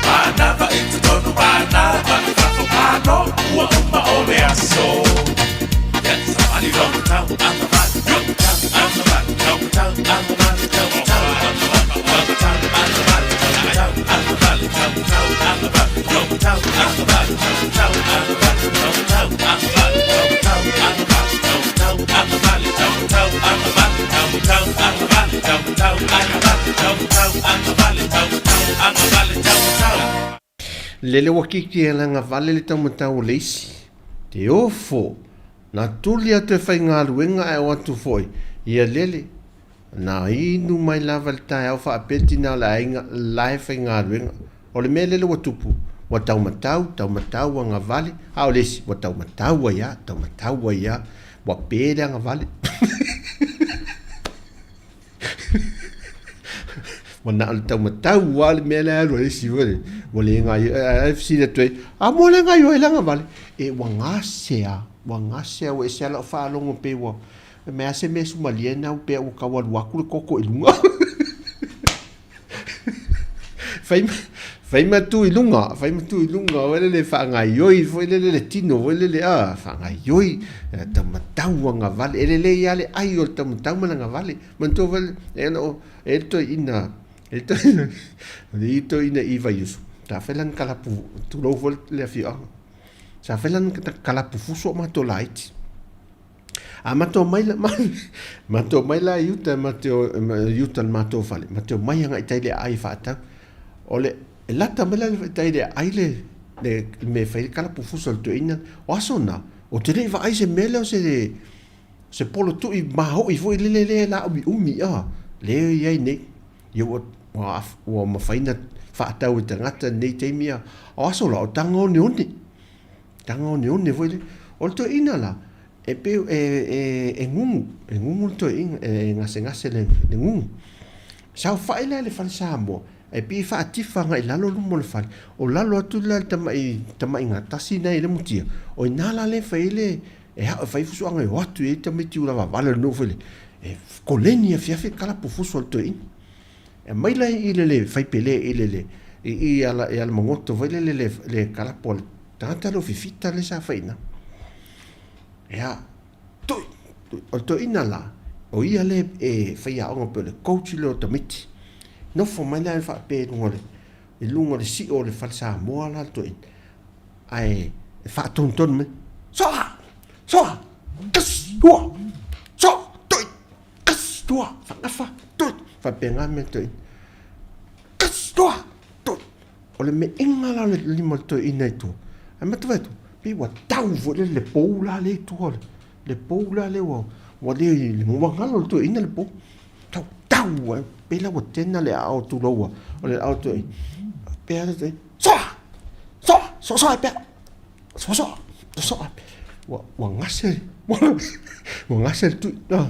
Manava i totonu, manava i fafo, malo ua uma o le aso. Savali taumatau agavale, taumatau agavale, taumatau agavale, taumatau agavale, taumatau agavale, taumatau agavale, taumatau agavale, taumatau agavale, taumatau agavale, taumatau agavale, taumatau agavale, taumatau agavale, taumatau agavale, taumatau agavale, taumatau agavale, taumatau agavale, taumatau agavale, taumatau. Lele ua kiki e lagavale le taumatau o le isi. Te ofo! Na tuli atu e faigaluega ae o atu foi ia lele. Na inu mai lava i le taeao faapea tina o le aiga la e faigaluega. O le mea lele ua tupu, ua taumatau, taumatau agavale, a o le isi, ua taumatau ai a, taumatau ai a, ua pe le agavale. Ua na o le taumatau lava le mea la e alu ai isi foi. Ua le gaoioi, ae fesili atu ai, a mo le gaoioi le agavale? E ua gasea, ua gasea, ua ese lava lau faalogo pei ua, fai mai a se mea sumalie na pei ua tau alu atu le toto i luga. Fai fai ma tu i luga, fai ma tu i luga, foi lele faagaoioi foi lele le tino foi lele a, faagaoioi, taumatau agavale, e lelei lava le ai o le taumatau ma le agavale. Manatua foi e o e le toeaina, e le toeaina i Vaiusu, sa fai lana kalapu, tulou foi le afioaga, sa fai lana kalapu fuso o matou laiti. A matou omai la, matou omai la i uta, matou i uta i le matou fale, matou omai agai i tai i le aai e faatau. O le, e lata mai la i tai i le aai le, le mea e fai ai le kalapu fuso a le toeaina. O aso na, ou te le i vaai i se mea lea o se, se polotui maoi foi lele lea e laumiumi a, lea e i ai nei. Ia ua, ua, ua mafai ona faatau e tagata i lenei taimi a o aso la, o taga oneone. Taga oneone foi lea. O le toeaina la, e pei e, e, e gugu, e gugu le toeaina, e gasegase le, le gugu. Saofai la i le fale Samoa, e pei e faatifa agai i lalo luma o le fale. O lalo atu la le tamai, tamai gatasi na i le mutia, o i ina la lea e fai ai le, e ao e fai fusuaga e o atu i ai tamaiti ulavavale o le nuu foi lea, e koleni afiafi kalapu fusu a le toeaina. E aumai la i le le faipele i le le i i ala i Alamagoto foi lele le le kalapu a le tagata lea o Fifita lea sa fai i ina. Ia, tui, tui, o le toeaina la, o ia lea e faiaoga pei o le coach lea o tamaiti. Nofo mai la faapea i luga o le i luga o le sio o le fale Samoa la le toeaina, ae e faatonutonu mai, Soa! Soa! Tasi, lua, soa, tui! Tasi, lua, faagafa, tui! Faapena le mea toeaina. Tasi, lua, tui! O le meega la o le lima o le toeaina i tua, ae matou vaai atu, pei ua tau foi lele le pou la lea i tua, le pou la lea ua, ua le, ua galo le toeaina le pou. Tau, tau, ai, pei la ua tena le aao tulou a, o le aao toeaina. Pea le toeaina, soa! Soa! Soa, soa e pea! Soa, soa! Soa! Ua, ua gase, ua gase le tui. No.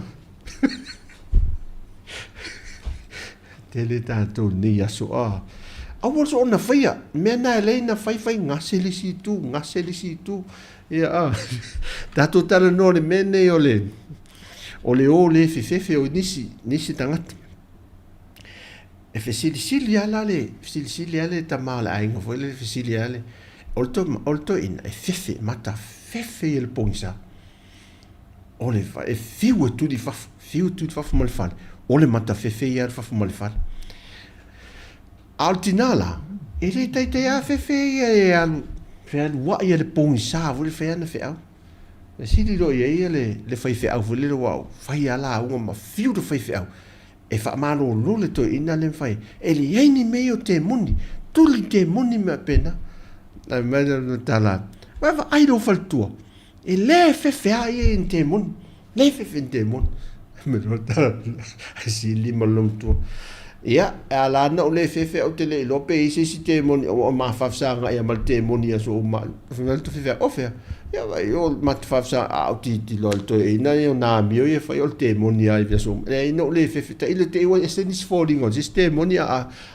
Tele tātou nei aso a. Aua so ona whaia, mea nā e lei na whai whai ngase le si tū, ngase le si tū. Ia a. Tātou tala noa le mea nei o le, o le o le fefefe o nisi, nisi tangata. E fesilisili lava la le, fesilisili lava le tama o le aiga foi lele, fesili lava le, o le to, o le toeaina e fefe, matafefe ia le pogisa. O le, e fiu e tuli i fafo, fiu e tuli i fafo ma le fale, o le matafefe ia le fafo ma le fale. A o le tinā la, e le taitai lava fefe ia e alu, fealuai ia le pogisa foi le fai ana feau. E sili loa i ai ia le, le faifeau foi lele aua fai lava lauga ma fiu le faifeau. E faamalolo le toeaina lea ma fai ai, E leai ni mea ia o temoni, tuli temoni mea faapena. Ae fai mai lana tala, Vaai vaai lou faletua, e le fefe lava ia i ni temoni, le fefe i ni temoni. Fai mai lana tala, Ai sili ma lona matua. Ia, e ala ana ou le fefe ae ou te le iloa pe i ai se isi temoni, ua mafafesagai lava ma le temoni i aso uma. Fai mai le faifeau, O fea? Ia vai, o matafafesagai, a ou tilotilo lava i le toeaina ia o nā amio ia e fai o le temoni lava i aso uma. Leai, na ou le fefe, tailo te i ua ese nisi foliga o se isi temoni a,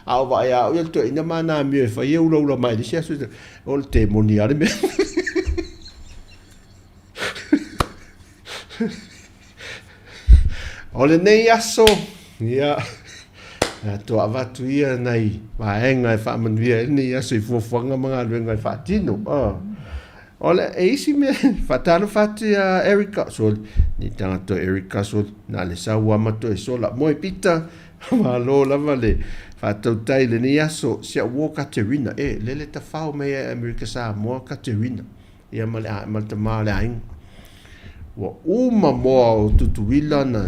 a ou vaai lava au ia le toeaina ma ana amio e fai e ulaula mai i le isi aso, o le temoni lava le mea. O lenei aso, ia, atoa avatu ia nai vaega e faamanuia ai lenei aso i fuafuaga ma galuega e faatino. Oh. O le, e isi mea, faatalofa atu ia Erica, soli, ni tagata o Erica, soli, na le sau lava ma toe sola. Moe Pita, malo lava le faatautai i lenei aso, si au uo Katerina, e, lele tafao mai e Amerika Samoa Katerina. Ia ma le, ma le tama o le aiga. Ua uma moa o Tutuila na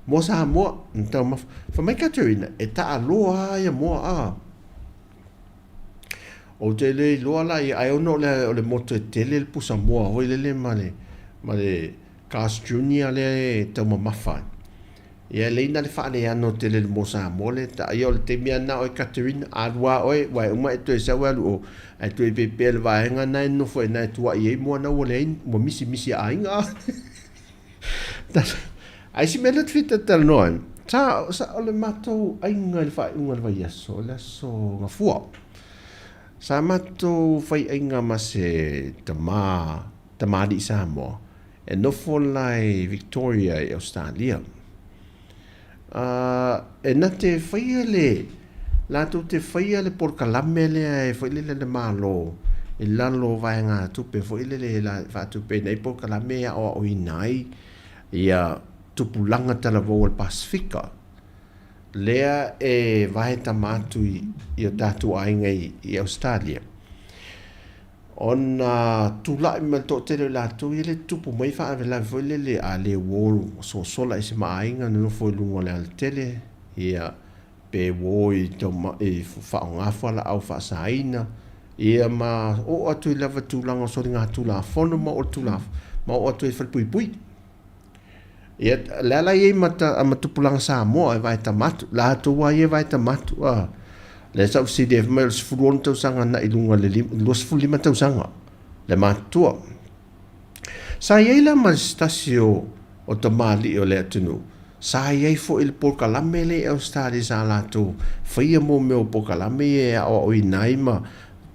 moa Samoa na taumafa. Fai mai Katerina, e taaloa lava ia moa a. Ou te le iloa la ia, ai ona o le, o le moto e tele le pusa moa foi lele ma le, ma le Carl's Junior lea e taumamafa ai. Ia e lei na le faaleano tele i le moa Samoa lea ta. Ia o le taimi lava lena oe Katerina, alu lava oe, ua e uma e toe sau e alu o, ae toe pepea i le vaega lena e nofo ai ina e tuai ai moa na ua leai, ua misimisi a aiga. Ae isi mea lea ou te fia talatalanoa ai, sa, sa, o le matou aiga i le faaiuga o le vaiaso, o le aso Gafua. Sa matou faiaiga ma se tama, tamalii Samoa, e nofo la i Victoria i Ausetalia. E na te faia le, latou te faia le polokalame lea e foi lele le Malo i lalo o vaegatupe foi lele e faatupeina ai polokalame e aoaoina ai ia tupulaga talavou o le Pasefika lea e vae tama atu i o tatou aiga i Ausetalia. Ona tulai mai le toatele o i latou ia le tutupu mai faalavelave foi lele a le uo sosola ese ma aiga nonofo i luga o le alatele ia pe uo i i faaaoga fualaau faasaina ia ma oo atu i lava tulaga o soligatulafono ma oo ma oo atu ai i falepuipui. Ia, le ala i ai ma, ta, ma tupulaga Samoa e vae tama atu, latou lava ia e vae tama atu. A, lea sa ou fesili ai, fai mai o le 16 tausaga agai i luga i le 25 tausaga le matutua. Sa i ai la ma se tasi o, o tamalii o le atunuu, sa i ai foi i le polokalame lea i Ausetalia sa latou faia mea o polokalame ia e aoaoina ai ma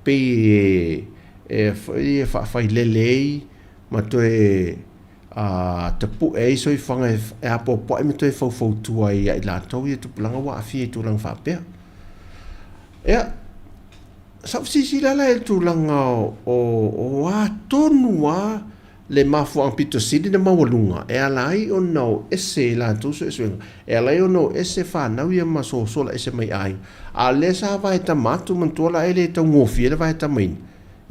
pei e, e, e faafailele ai ma toe a tapue ai soifuaga e apoapoai ma toe faufautua ai ia i latou ia tupulaga ua aafia i tulaga faapea. Ia, sa ou silasila la i le tulaga o, o a tonu lava le mafuaaga pito sili ona maualuga e ala ai ona o ese i latou suesuega, e ala ai ona o ese fanau ia ma sosola ese mai aiga. A o lea sa vae tama atu, manatua la e le taugofie le vae tamaina.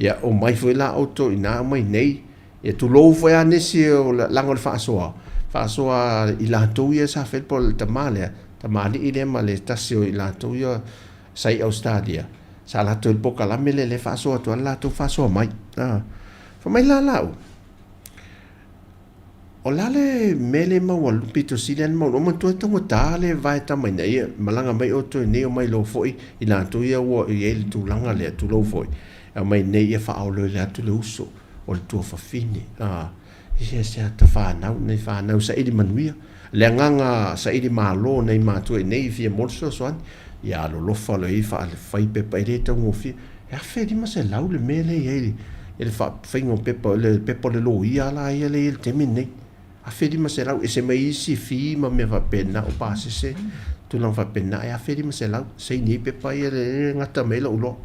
Ia, omai foi la outou i ina, omai nei. Ia tulou foi a nisi o laga o le faasoa, faasoa i latou ia sa fai le tama lea, tamalii lea ma le tasi o i latou ia sa i Ausetalia, sa latou i le polokalame lea lea e faasoa atu ai le latou faasoa mai. Fai mai la lau, o le a le mea lea e maualuga, pito sili lava ona maualuga, manatua e taugata le vae tamaina, ia malaga mai outou i inei omai loa foi i latou ia ua i ai le tulaga lea, tulou foi, aumai nei ia faaoleole atu le uso. o le tuafafine, a, i sea ta fanau, nai fanau saili manuia. Le agaga saili malo nai matua i nei fia mo le fesoasoani, ia alolofa loa i fai pepa e le taugofie. E $1,500 le mea lea i ai le faiga o pepa, le pepa o le loia la ia lea i ai le taimi lenei. $1,500, ese mai isi fee ma mea faapena, o pasese, tulaga faapena, e $1,500, saini ai pepa ia e gata mai ai lou iloa.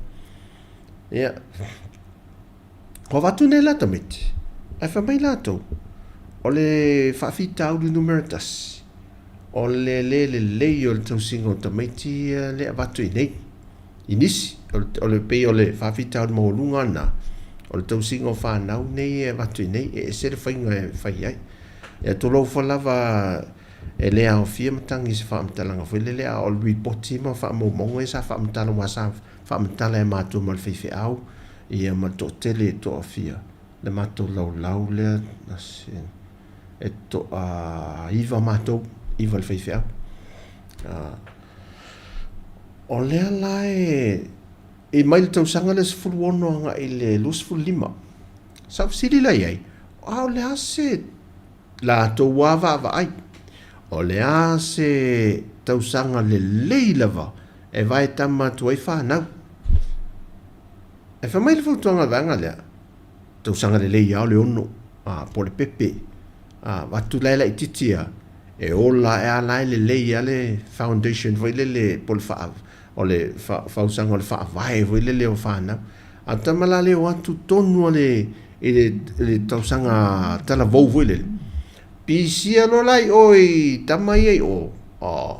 Ia. Kua avatu nei la tamaiti, ae fai mai latou, o le faafitauli numera tasi, o le le lelei o le tausiga o tamaiti ia le avatu i nei, i nisi, o le pei o le faafitauli maualuga lena, o le tausiga o fanau nei e avatu i nei, e ese le faiga e fai ai. Ia tulou foi lava e le aofia matagi i se faamatalaga foi lele, a o le lipoti ma faamaumauga ia sa faamatala aua sa faamatala e matou ma le faifeau, Ia ma le toatele e toafia le matou laulau lea e toaiva matou, iva le faifeau. O lea la e i mai le tausaga lea 16 agai i le 25, sa ou fesili la i ai, a o le a se latou a vaavaai, o le a se tausaga lelei lava e vae tama atu ai fanau? Ae fai mai le fautuaga a le vaega lea, tausaga lelei lava o le ono, a, po o le pepe. A, avatu la e laitiiti lava, e ola ae lava la e lelei lava le foundation foi lele po o le faa, o le fausaga o le faavae foi lele o fanau. A o le tama la lea e o atu tonu lava i le tausaga talavou foi lele, pisia loa la i o i tama ia i o, oh,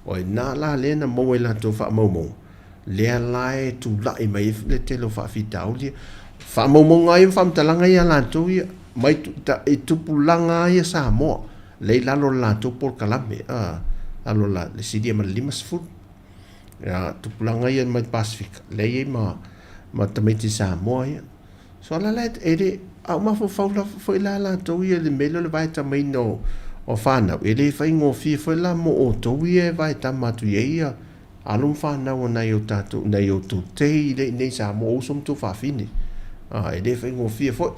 o i ina la lea na maua ai latou faamaumauga. Lea la e tulai mai ai le tele o faafitauli ia. Faamaumauga ia ma faamatalaga ia a latou ia, mai i tupulaga lava ia Samoa, lea i lalo o le latou polokalame, a, lalo o le silia ma le 50. Ia, tupulaga ia mai le Pasefika, lea e i ai ma, ma tamaiti Samoa ia. So la la e le, a o mafaufau lava foi la latou ia i le mea lea o le vaetamaina o, o fanau, e le faigofie foi la mo outou ia e vaetama atu i ai ia Alo ma fanau a nai o tatou, nai outou tei lea i inei i Samoa, o uso ma tuafafine. A, e le faigofie foi.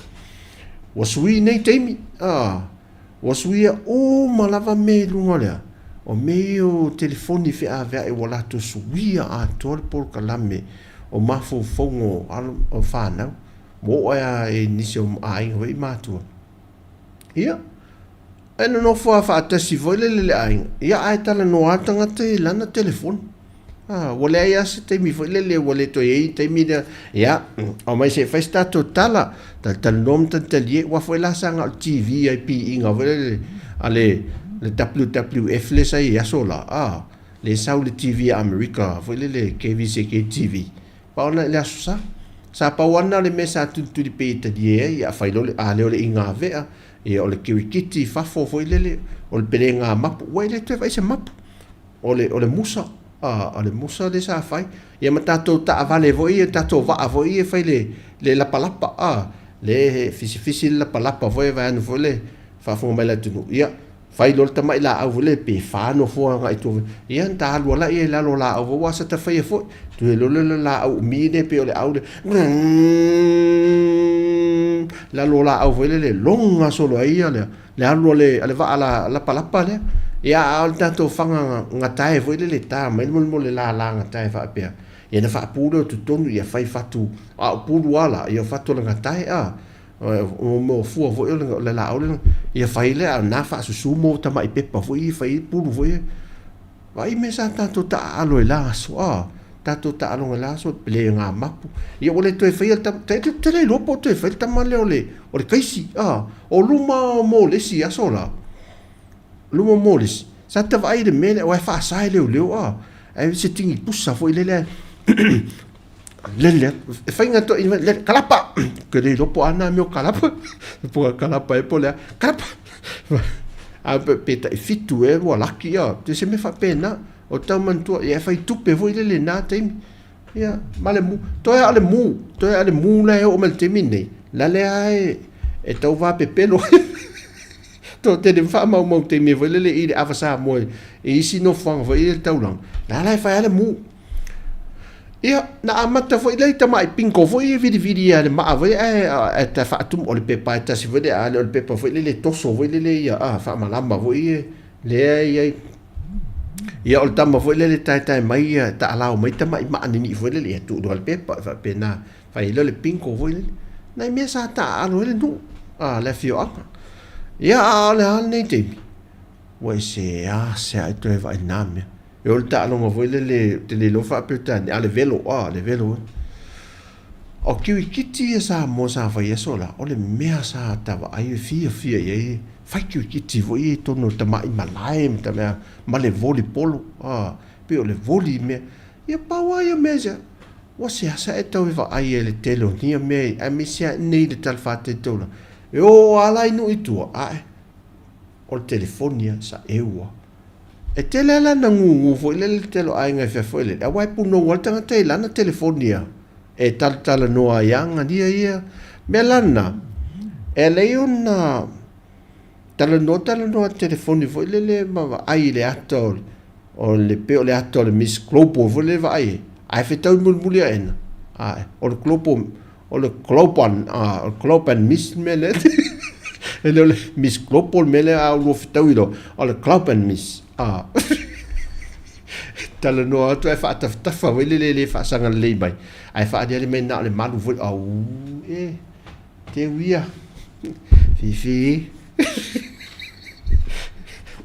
Ua sui nei taimi, a, ua suia uma lava mea i luga o le a? O mea ia o telefoni feaveai ua latou suia atoa le polokalame o mafaufauga o alo o fanau. Ua oo ai lava i nisi o aiga foi matua. Ia, e nonofo lava faatasi foi lele le aiga, ia ae talanoa lava le tagata i lana telefoni. A, ua leai lava se taimi foi lele, ua le toe i ai le taimi lea, ia, aumai se i fai se tatou tala, talatalanoa ma talitalie, aua foi la sa na o le TV lava i piiga foi lele a le WWF lea sa i ai i aso la, a, lea e sau i le TV a Amerika foi lele KVCK TV. Pau lena i le Aso Sa. Sa pau lava lena o le mea sa tulituli pei e talie ai, ia fai loa le, a lea o le igavea, ia o le kirikiti i fafo foi lele, o le pelega mapu, ua e le toe vaai i se mapu. O le, o le musa, a, o le musa lea sa fai. Ia ma tatou taavale foi ia, tatou vaa foi ia e fai le, le lapalapa, a, lea e fisifisi le lapalapa foi vaeane foi le faafofoga mai a le atunuu, ia, Fai loa le tamai laau foi lele pe fa nofoa agai i tua. Ia na ta alu ala ia i lalo o laau foi aua sa ta faia foi. Toe loa lea o le laau umi lea pei o le au lea. Lalo o laau foi lele loga solo ai ia le le alu a le a le vaa la lapalapa lea. Ia a o le tatou faga gatae foi lele ta mai le molemole lala gatae faapea. Ia na faapu lea o totonu ia fai fatu a o pulu lava la ia o fatu o le gatae a. O mea o fua foi o le laau lea, ia fai lea a o lena faasusu mo tamai pepa foi ia fai ai pulu foi ia. Vaai mea sa tatou taaalo i la aso, a, tatou taaloga i la aso, pelega mapu. Ia ua le toe faia le tama, ou te le iloa po o toe fai le tama lea o le, o le kaisi, a, o luma o Molesi i aso la. Luma o Molesi, sa ta vaai i le mea lea, aua e faasa e leoleo, a, ae se tini pusa foi lele, Lele atu, e fai ngā toa i lele, kalapa! Ke le iloa po o a nā mea o kalapa, po o kalapa e po o le a, kalapa! A pe, pe tai fitu e ua laki a, te se mea faapena, o tau manatua, ia e fai tupe foi lele nā taimi. Ia, ma le mu, toe a o le mu, toe a o le mu la e oo mai le taimi nei, la lea e, e tau vapepelo. To tele faamaumau taimi foi lele i le ava Samoa i isi nofoaga foi i le taulaga, la la e fai a le mu. Ia, na amata foi lea i tamai bingo foi e vilivili ia le maa foi ae ae ta faatumu o le pepa e tasi foi lea a le o le pepa foi lele toso foi lele ia a faamalama foi e lea e i ai. Ia o le tama foi lele taetae mai ia taalao mai tamai maa nini'i foi lele ia tuu loa le pepa e faapena fai ai lea o le bingo foi lele. Nai mea sa taaalo ai le nuu a le afioaga. Ia a o le a lenei taimi? Ua e seasea e toe vaai nā mea. E o le taaloga foi lele, ou te le iloa faa-Peretania, a le velo, a, le velo e. O kirikiti ia Samoa sa fai aso la, o le mea sa ta vaai e fiafia i ai, fai kirikiti foi ia i totonu o tamai malae ma tamai, ma le volleyball, a, pei o le voli mea. Ia pau lava ia mea ia, ua seasea e tau e vaai ai i le tele o nia mea, aemaise lava i inei i le talafatai taulaga. E o lava la i nuu i tua, ae o le telefoni lava, sa eu lava. E tele lava lana gugu foi lele le tele o aiga i fafo elele, aua e punou lava le tagata i lana telefoni a e talatalanoa ai lava galia ia. Mea la lena, e ala ai ona talanoa talanoa telefoni foi lele ma vaai i le ata o le pei o le ata o le Miss Global foi lele vaai ai, ae fetaui mulimuli aena, ae o le Global O le Global, ah, o le Global Miss le mea lea. E le o le Miss Global le mea lea a ua fetaui loa. O le Global Miss. Ah. Talanoa atu ae faatafatafa foi lele e le faasaga lelei mai. Ae faaaliali mai na o le malu foi. Au, e, teu ia. Fifi.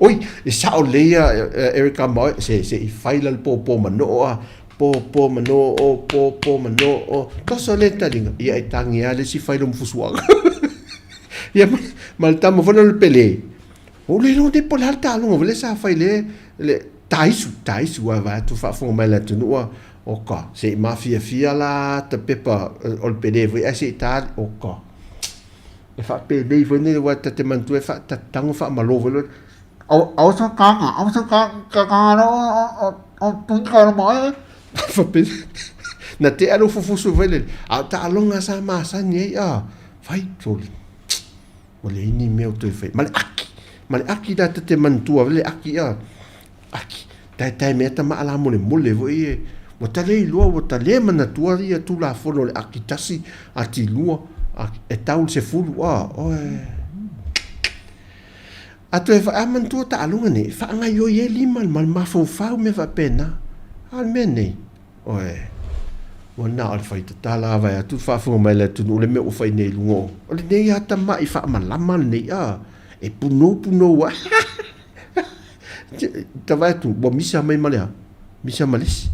Oi, e sao lelei ia Eric Amao, se, se i fai la le pōpō manoo a, pōpō manoo, pōpō manoo, toso le taliga, ia e tangi lava le isi fai loma fusuaga. Ia, ma, ma le tama foi lea o le Pele, o le iloa nei po o le a le taaloga foi lea sa fai le, le taisu, taisu a vaeatu faafofoga mai le atunuu a, oka, se i mafiafia la ta pepa o le Pele foi ae se i ta, oka. E faapenei foi nei aua ta te manatua e ta te tago faamalo foi lea. Faapena na tea lou fufusu foi lele a o taaloga sa masani ai a fai sole ua leai ni mea o toe fai ma le aki ma le aki la ta te manatua le aki a Aki, taetae mea tama a la molemole foi e, ua ta le iloa, ua ta le manatua ia Tulafono o le aki tasi, ati lua, aki, e tau le sefulu, a, oe. A toe fa, a manatua taaloga nei, faagaioi ai lima ma le mafaufau mea faapena. A o le mea nei, oe. Ua na o le fai tatala a vae atu le faafofoga mai a le atunuu le mea ua fai nei i luga o. O lenei lava tamai faamalama lenei a, e punou punou ai. Ta vaai atu ua misa mai ma le a? Misa ma le isi.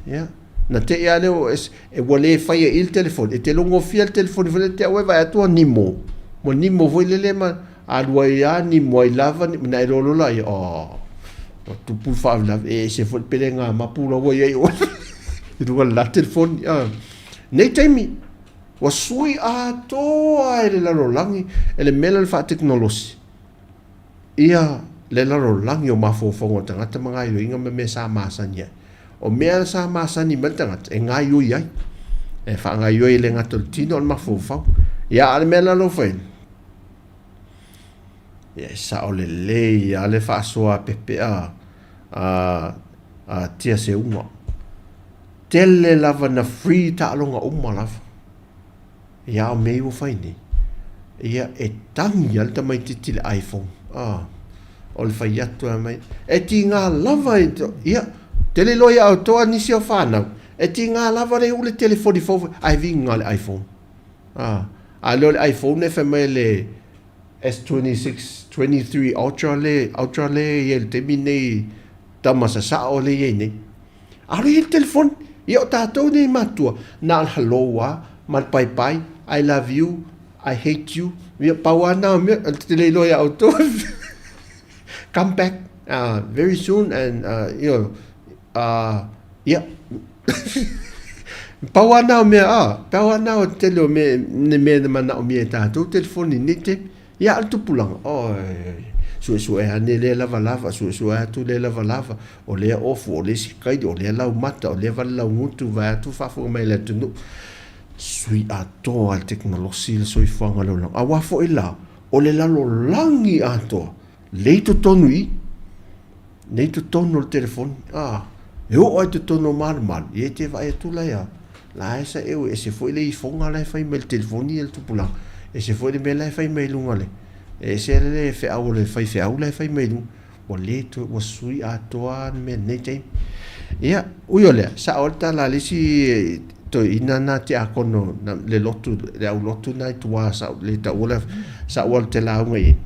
Ia, na te i lava lea ua ese, e ua le faia i i le telefoni, e te logofia le telefoni foi lea te au e vaai atu ua nimo. Ua nimo foi lele ma alu ai lava nimo ai lava, ona e iloa loa lea, oh, ua tupu le faalavelave, e ese foi le pelega mapu la ua i ai oe i luga o le la telefoni. Ah. Nei taimi, ua sui atoa e le lalolagi e le mea lea o le faatekonolosi ia le lalolagi o mafaufauga o tagata ma gaoioiga ma mea sa masani ai. O mea sa masani mai le tagata e gaoioi ai, e faagaoioi e le gata o le tino a o le mafaufau. Ia a o le mea la lea ua fai, ia e sao lelei lava le faasoa a Pepe a, a, a Tia Seuga. Tele lava na free taaloga uma lava. Ia a o mea ia ua fai nei, ia e tagi lava le tamaitiiti i le iPhone. Ah, o le fai atu lava mai, e tiga lava, ia, te le iloa ia outou a nisi o fanau, e tiga lava le u le telefoni fou, ae viga le iPhone. Ah, a lea o le iPhone e fai mai le S26, 23 Ultra le, Ultra le i ai i le taimi nei, tama sasao le i ai nei. A o le i ai le telefoni, ia o tatou nei matua, na o le hello lava, ma le bye bye, I love you, I hate you, ia pau lava na o mea, ou te le iloa ia outou. Come back very soon and you know, ia, pau lava na o mea, pau lava na o le tele o mea, ni mea na manaomia e tatou telefoni i lenei taimi. Ia a o le tupulaga, oi, suesue ane lea lavalava, suesue atu lea lavalava, o lea ofu, o lea sikaili, o lea laumata, o lea valelaugutu, vaeatu faafofoga mai le atunuu. Sui atoa le tekonolosi le soifuaga o le olaga. Aua foi la, o le lalolagi atoa, lea i totonu i i. Nei totonu o le telefoni, a, e oo lava i totonu o malumalu, ia e te vaai atu la ia, la e sa eu, ese foi le ifoga la e fai mai i le telefoni ia le tupulaga, ese foi le mea la e fai mai i luga o le, ese le feau a le faifeau la e fai mai i luga, ua le toe, ua sui atoa lava le mea i lenei taimi. Ia, ui o lea, sao ai le tala a le isi toeaina na tiakono le lotu, le aulotu na i tua sa ou le taua le, sa ou alu te lauga i ai,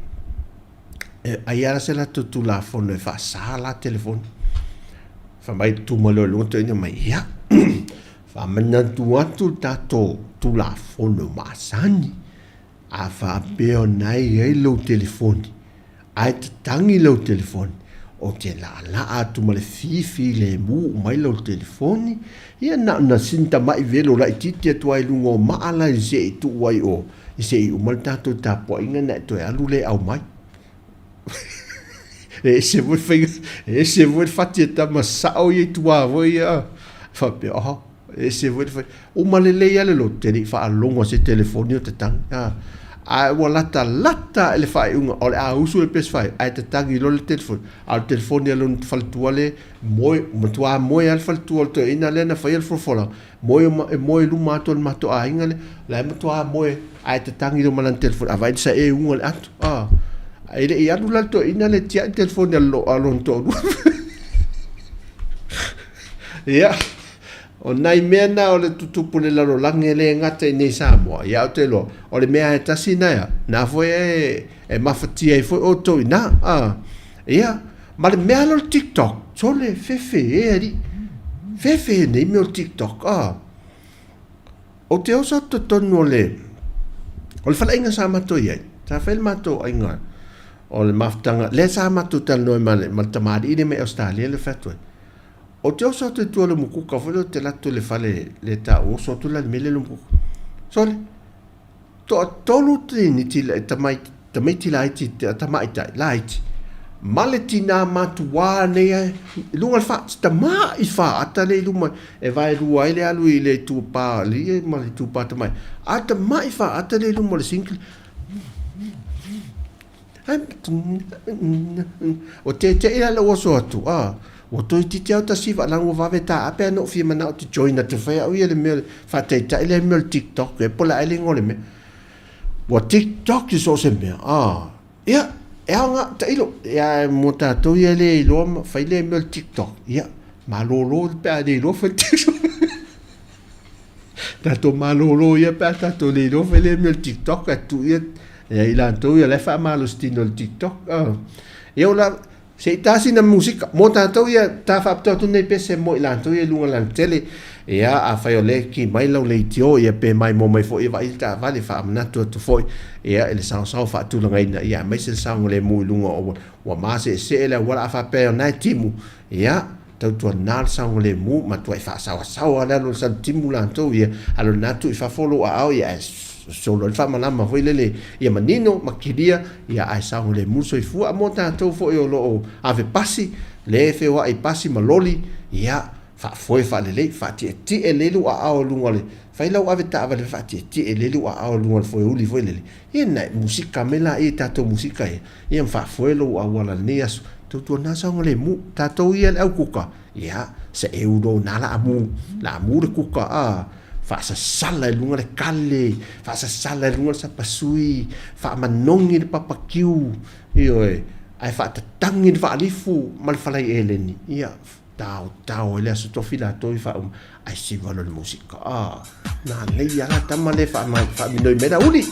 E ai lava se latou Tulafono e faasa la telefoni. Fai mai tu mai loa i luga toeaina mai, ia, faamanatu atu le tatou Tulafono masani, a faapea o na e i ai lou telefoni, ae tatagi lau telefoni, ou te laalaa atu ma le fifilemu mai lau telefoni, ia na ona sina tamai velo laitiiti atu lava i luga o maa la i se i tuu ai o I se i uma le tatou tapuaiga na e toe alu lea e aumai. E ese foi le faiga, e ese foi le fati e tama sao ia i tua foi ia. Faapea, oh, e ese foi le faiga. Uma lelei lava le lotu, te le i faalogo se telefoni o tatagi. Ah, ae ua latalata i le faaiuga o le a usu le PS5 ae tatagi loa le telefoni. A o le telefoni a lona faletua le moe, matua moe lava le faletua o le toeaina lea na faia le folafolaga. Moe e moe i luma atu o le matou aiga lea, la e matua moe ae tatagi loa ma lana telefoni, a vaai sa e uga le ato. Ah, e le i alu la le toeaina lea e tiai le telefoni a lona toalua. Ia, o nai mea na o le tutupu i le lalolagi e le gata i nei Samoa. Ia, ou te iloa, o le mea e tasi na ea, na foi e, e mafatia ai foi outou i ina. Ah, ia, Ma le mea lea o le TikTok, sole, fefe e alii. Fefe nei mea o le TikTok, ah. Ou te oso atu totonu o le, o le faleaiga sa matou i ai. Sa fai le matou aiga o le mafutaga, lea sa matou talanoa ai ma le, ma le tamalii lea mai Ausetalia lea fai atu ai. Ou te oso atu i tua o le umukuka foi lea ou te alu atu i le fale lea e taua, oso atu la i le mea lea i le umukuka. Sole, Toatolu triniti tamaiti laiti tamaitai laiti ma le tinā matuā nei ae i luga o le fā, si tamai fāata lea i luma e vaelua ai le alu i le itupa alii ma le itupa tamaitai, a o le tamai fāata lea i luma o le sink Ua teteʻi la lou oso atu, a, ua toeitiiti lava tasi vaa leaga ua vave taape ae na ou fia manao ou te join atu e fai au ia le mea faataitai lea mea o le tiktok ea po o le a ea le igoa o le mea. Ua tiktok i so o se mea, a, ia, e aoga, tailo, ia mo tatou ia e le iloa ma fai lea mea o le tiktok, ia, malolo pe a le iloa fai le tiktok. Tatou malolo ia pe a tatou le iloa fai lea mea o le TikTok ae tuu ia ia i latou ia la e faamalositino i le TikTok. Ia o la se i ta sina musika mo tatou ia ta faapitoa atu nei pese mo i latou ia i luga o le alatele. Ia afai o lea e ki mai lau leitio ia pe maimoa mai foi e vaai le taavale faamanatu atu foi ia i le saosao faatulagaina ia aemaise le saogalemu i luga o ua maseesee le auala a faapea o lena e timu ia tautuana le saogalemu matuai faasaoasaoa le alu o le salutimu latou ia alu lena tuu i fafo lou aao ia ae solo ai le faamalama foi lele ia manino ma kilia ia ae saogalemu le soifua. A mo tatou foi o lo o ave pasi le feoai pasi ma loli ia faafoe faalelei faatietie lelei lou aao i luga o le fai lau ave taavale faatietie lelei lou aao i luga o le foeuli foi lele ia na musika mai laia i tatou musika ia Ia ma faafoe lou auala i lenei aso. Tautuana saogalemu. Tatou ia le au kuka, ia, se eu lo na la amu, la amu le kuka, a, faasasala i luga le kale, faasasala i luga le sapasui, faamanogi le papakiu, ioe, ae faatatagi le faalifu ma le falai eleni, ia, taotao ai le aso tofi latou i faauma, ae siva loa le musika, a, manaia la tama le faaminoi mai le auli.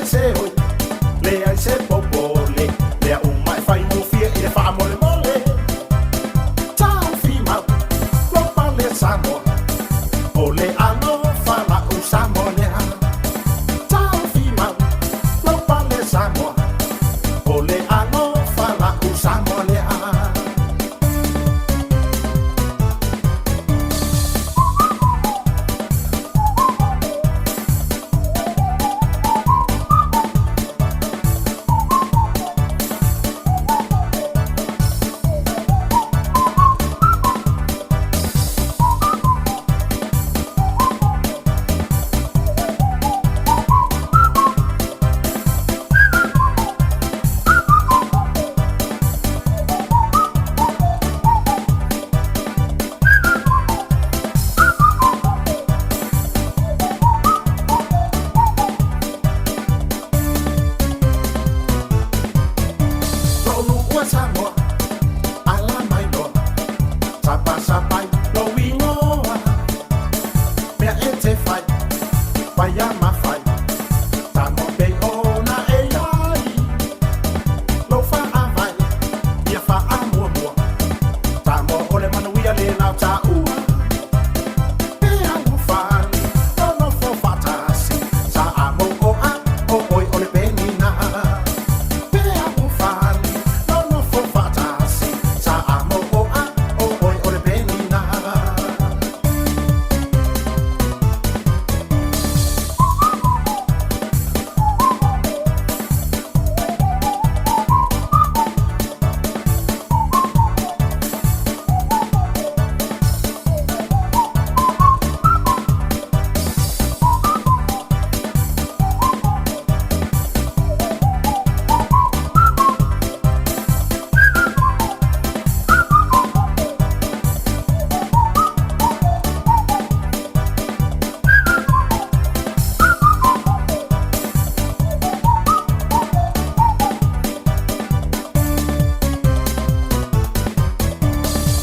Leai se oi, leai se popole, mea uma e faigofie i le faamolemole. Taofi mau, lou pale Samoa, o le alofa la'u Samoa lea. Taofi mau, lou pale Samoa, o le alofa la'u Samoa lea. Lou nuu e Samoa, ala mai loa, sapasapai lou igoa. Mea e te fai, paia ma fai, Samoa pei ona e i ai. Lou faavae, ia faamuamua, Samoa o le manuia le lau taua. E alofani, nonofo faatasi, Samoa, o oe o le penina. E alofani, nonofo faatasi, Samoa, o oe o le penina.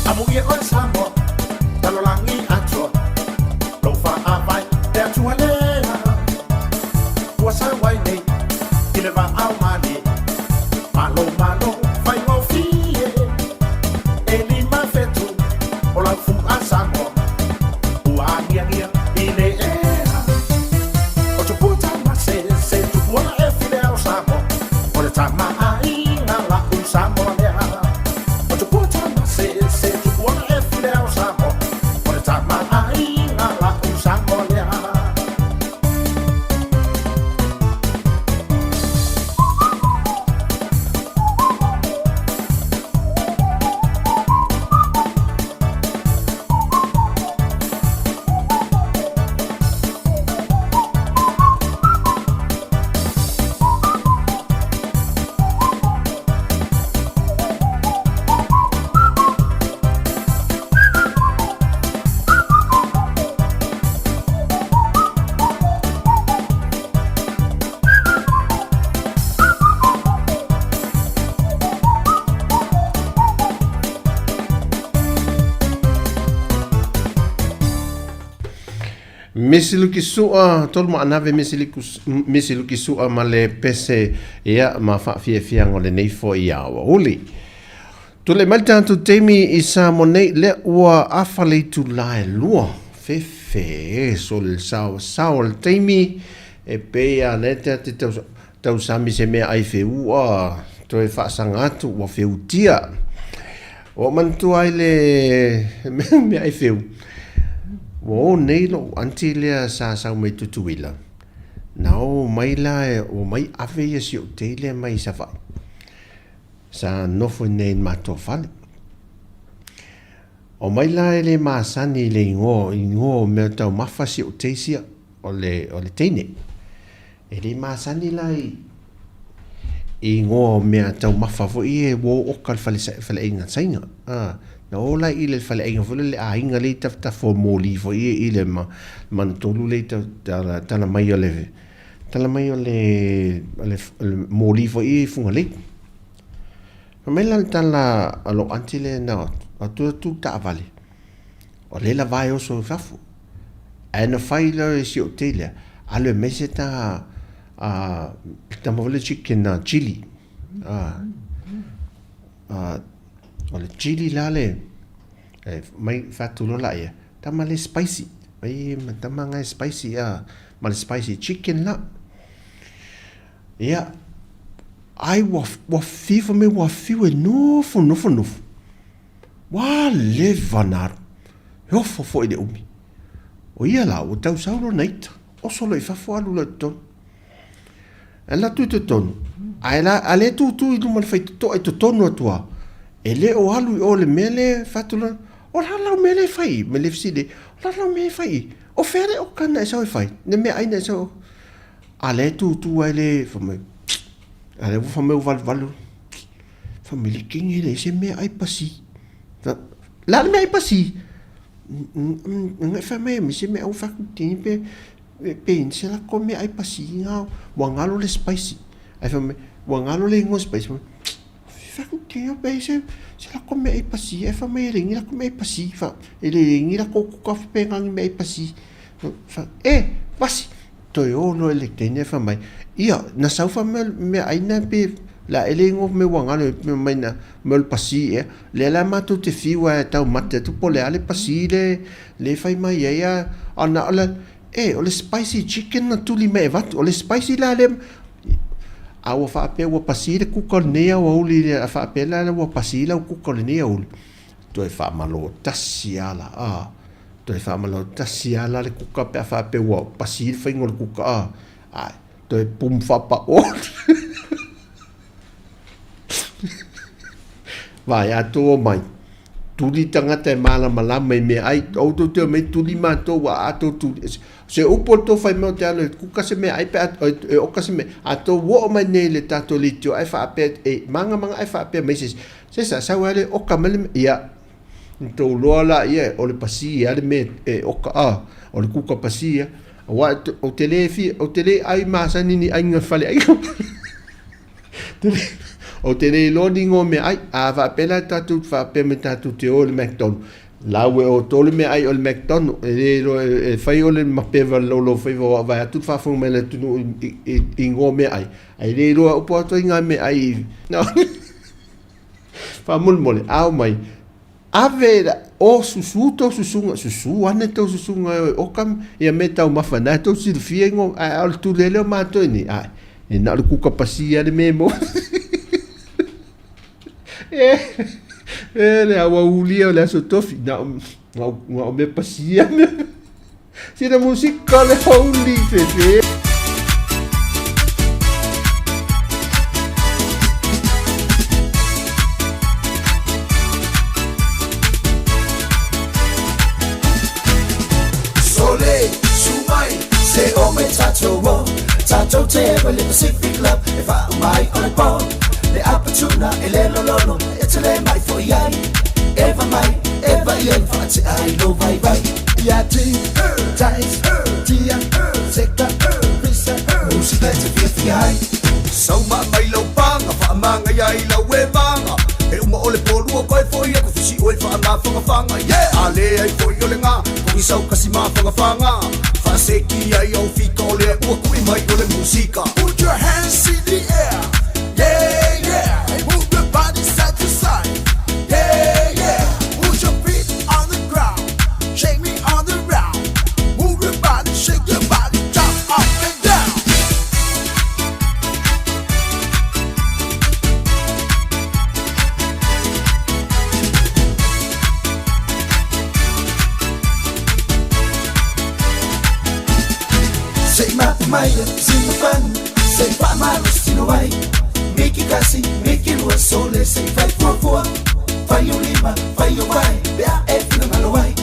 Amuia oe Samoa, lalolagi atoa, lou faavae le Atua lea. Ua sau ai nei i le vaao malie, malo malo faigofie. E 5 fetu o lau fua Samoa, ua agiagia i le ea. O tupua tamasese, tupuola e file ao Samoa, o le tamaaiga la'u Samoa lea. O tupua tamasese, tupuola e file ao Samoa, o le tamaaiga la'u Samoa lea. Misi Luki Sua, tolu ma anave Misi Luki Sua ma le pese ia ma faafiafiaga o lenei foi aoauli. Tulai mai le tatou taimi i Samoa nei, lea ua afa le itula e lua, fefe, sole le saoasao o le taimi, e pei a lea te te tausami se mea ai feua, toe faasaga atu ua feutia. Ua ou manatua ai le mea ai feu, ua o nei lou aunty lea sa sau mai Tutuila, na o mai la, ua mai ave ia si ou tei lea mai Savaii. Sa nofo i nei i le matou fale. Omai la e le masani i le igoa, igoa o mea taumafa si ou teisia o le, o le teine. E le masani la i, i igoa o mea taumafa foi e ua o oka le fale, faleaiga Saina. Ah, na o la i le faleaiga foi le aiga le i tafatafa o moli foi i le ma, manatolu le i tala, tala mai o le, Tala mai o le, o le, o le moli foi i Fugalei. Fai mai la le tala a lou aunty lea na o atu, atu atu taavale, o lea lava e oso i fafo. Ae na fai loa e si ou tei lea, alu e mai se ta A tama foi le chicken na chili. A a o le chili la le e mai fatu lo la ia. Tama le spicy. Ai ma tama ngai spicy a ma le spicy chicken la. Ia ai ua ua fifa me ua fiu e nofo nofo nofo. Ua leva na alu. E ofo foi le umi. O ia la ua tau sau lona ita. Oso loa i fafo alu loa i totonu. E alu atu i totonu, ae la, a le tutu i luma o le faitotoa i totonu atu lava, e le o alu i o i le mea lea e faatulaga, o le a lau mea lea e fai i? Ma le fesili ai, o le a lau mea e fai i? O fea le oka na e sau e fai, le meaai na e sau e A lea e tutu ai le, fai mai, a lea ua fai mai ua valuvalu, fai mai le kegi e leai se meaai pasi. Le a le meaai pasi? Ngai fai mai me se mea au fai tini pe pe in se la ko me ai pasi nga ua ngalo le spicy ai fai mai ua ngalo le ingoa spicy fai ku te pe se se la ko me ai pasi ai fai mai e le ngi la ko me ai pasi fa e le ngi la ko ku ka pe nga ngi me ai pasi fa e pasi Toe o loa i le teine fai mai, Ia, na sau fai mai meaai na pe la e le igoa me ua galo pe mai na me o le pasi ea. Lea la matou te fiu ae tau mate atu po o le a le pasi le le fai mai ai a a na o le e o le spicy chicken na tuli mai e avatu o le spicy la le a ua faapea ua pasi le kuka o lenei aoauli a faapea la ua pasi lau kuka o lenei aoauli. Toe faamalo tasi lava la a. Toe faamalo tasi lava la le kuka pe a faapea ua pasi le faiga o le kuka a. Ae, toe pum faapao. Vaai, a tou omai, tuli tagata e malamalama i meaai, outou te omai tuli matou a tou tuli. Se upu o le tou fai mai ou te alu e kuka se meaai pe a e oka se mea. A tou oo mai nei i le tatou leitio ae faapea e mangamanga ae faapea mai se isi, se sa sau lava le oka mai le mea. Ia, na tou iloa laia o le pasi lava le mea e oka a, o le kuka pasi lava. Aua ou te le fia, ou te le ai masani ni aiga faleaiga. Ou te le iloa ni igoa meaai. A faapea la tatou faapea mai tatou te o i le McDonald, lau e outou le meaai o le McDonald, e le iloa e fai o le mapeva i lou faiva aua vaeatu le faafofoga mai a le atunuu i igoa meaai, ae le iloa upu atu ai ngā meaai. Faamolemole, a omai, ave o susu tou susuga, susu ane tou susuga e o e oka ia mea taumafa na e tou silafia igoa, ae o le tule lea o matou i nei, ae e na o le kuka pasi lava le mea e maua. E le auaulia o le aso tofi, na o mea pasi lava mea. Sina musika le holy fefe. Sole, su mai, se o me tatou o Tatou te ewa le Pacific Club E wha mai o le po Le apatuna e le lololo E te le mai fo iai Eva mai, eva i ai Wha te ai lo vai vai Ia ti, tais, tia, seka, pisa Musika e te fiafia ai Sauma mai lau panga, whaamanga ia i lau e manga E uma o le polua koe foi aku fisi oe whaamawhangawhanga Yeah! A le ai foi o le ngā, kogi sau kasi mawhangawhanga Whaaseki ai au fika o le ua kui mai o le musika Put your hands in the air, yeah, yeah And move your body side to side, yeah, yeah Put your feet on the ground, shake me on the round Move your body, shake your body, jump up and down Se i mapu mai e sina fanu Se i whaamalo sino ai Miki kasi, miki lua sole Se i fai fuafua Fai o lima, fai o vai Pe a e whina ai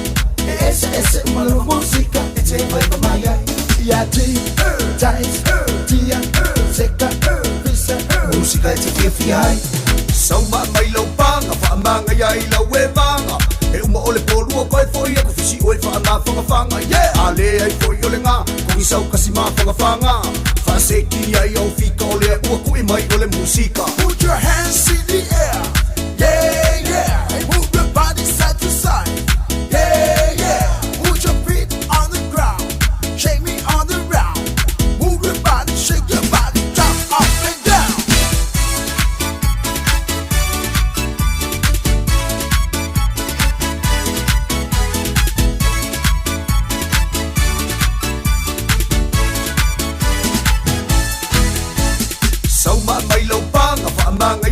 E ese ese uma lava musika E te vai pa mai ai Ia ti, tais, tia, seka, pisa Musika e te fiafia ai Sauma mai lau panga, whaamanga ia i lau e manga E uma o le polua koe foi aku fisi oe whaamawhangawhanga Yeah! A le ai foi o le ngā, kogi sau kasi mawhangawhanga Whaaseki ai au fika o le ua kui mai o le musika Put your hands in the air, yeah, yeah And move your body side to side, yeah, yeah Put your feet on the ground, shake me on the round Move your body, shake your body.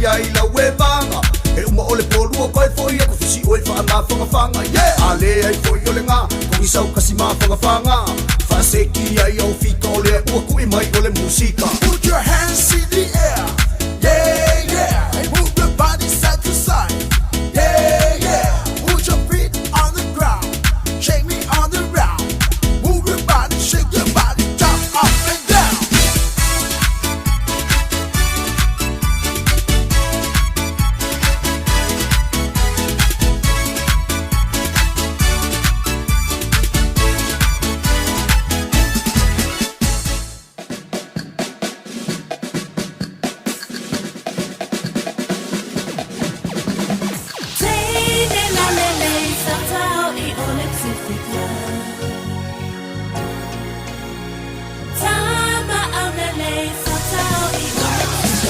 mai ai lau evaga E uma o le polua koe foi aku fusi oe faamafagafaga Yeah! A leai foi o le ga kogisau kasi mafagafaga Faaseki ai au fika o lea ua kuʻi mai o le musika Put your hands in the air Yeah, yeah And move your body side to side Yeah, yeah Put your feet on the ground Shake me on the round Move your body, shake your body Jump up and down.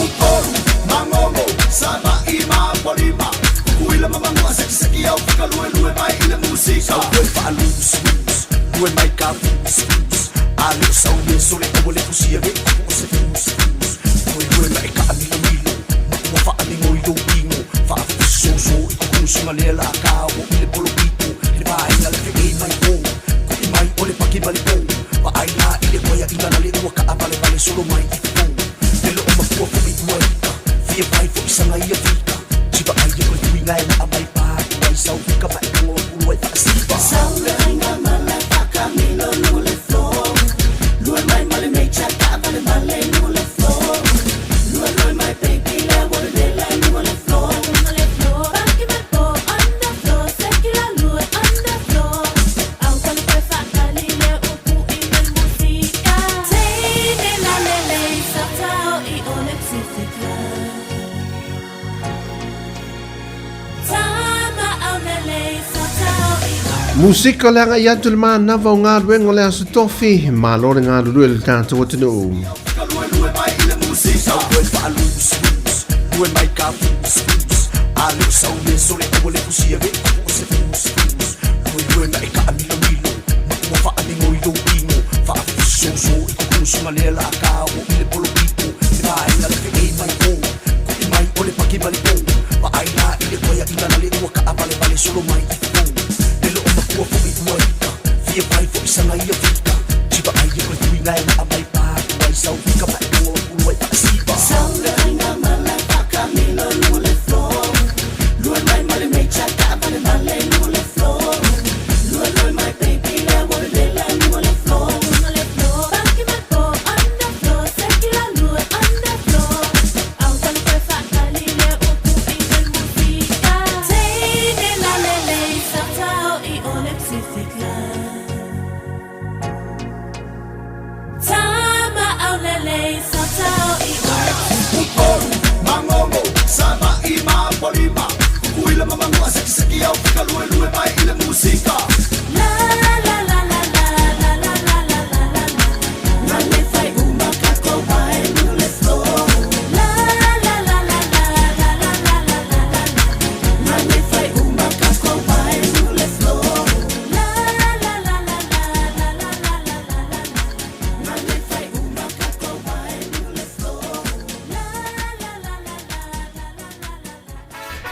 Upolu, Magogo, Savaii ma Apolima, Tutuila ma Manua, Sekiseki au fakaluelue mai i le musika. Sau koe faalusulus, lue mai ka fulusfulus, A le o sau ie sole aua le fusia ge kupu o se fulusfulus. Luelue ma e kaamilomilo, ma ua faamigo i lou tino, Faafufusoso i kukunusuga lea la ka o i le polokito, I le vaega le feʻe mai o, kuʻi mai o le paki ma le po, Vaai la i le paeaiga na le ua kaavalevale solo mai i fofo, Le loo makua foʻi ua ika, fia vai foʻi saga ia fika, Tiva ai e koe tuiga e naa mai pa atu ai sau fika ma e tago aku loa e faasiva. Musika le agai atu le manava o galuega o le Aso Tofi, malo le galulue le tatou atunuu.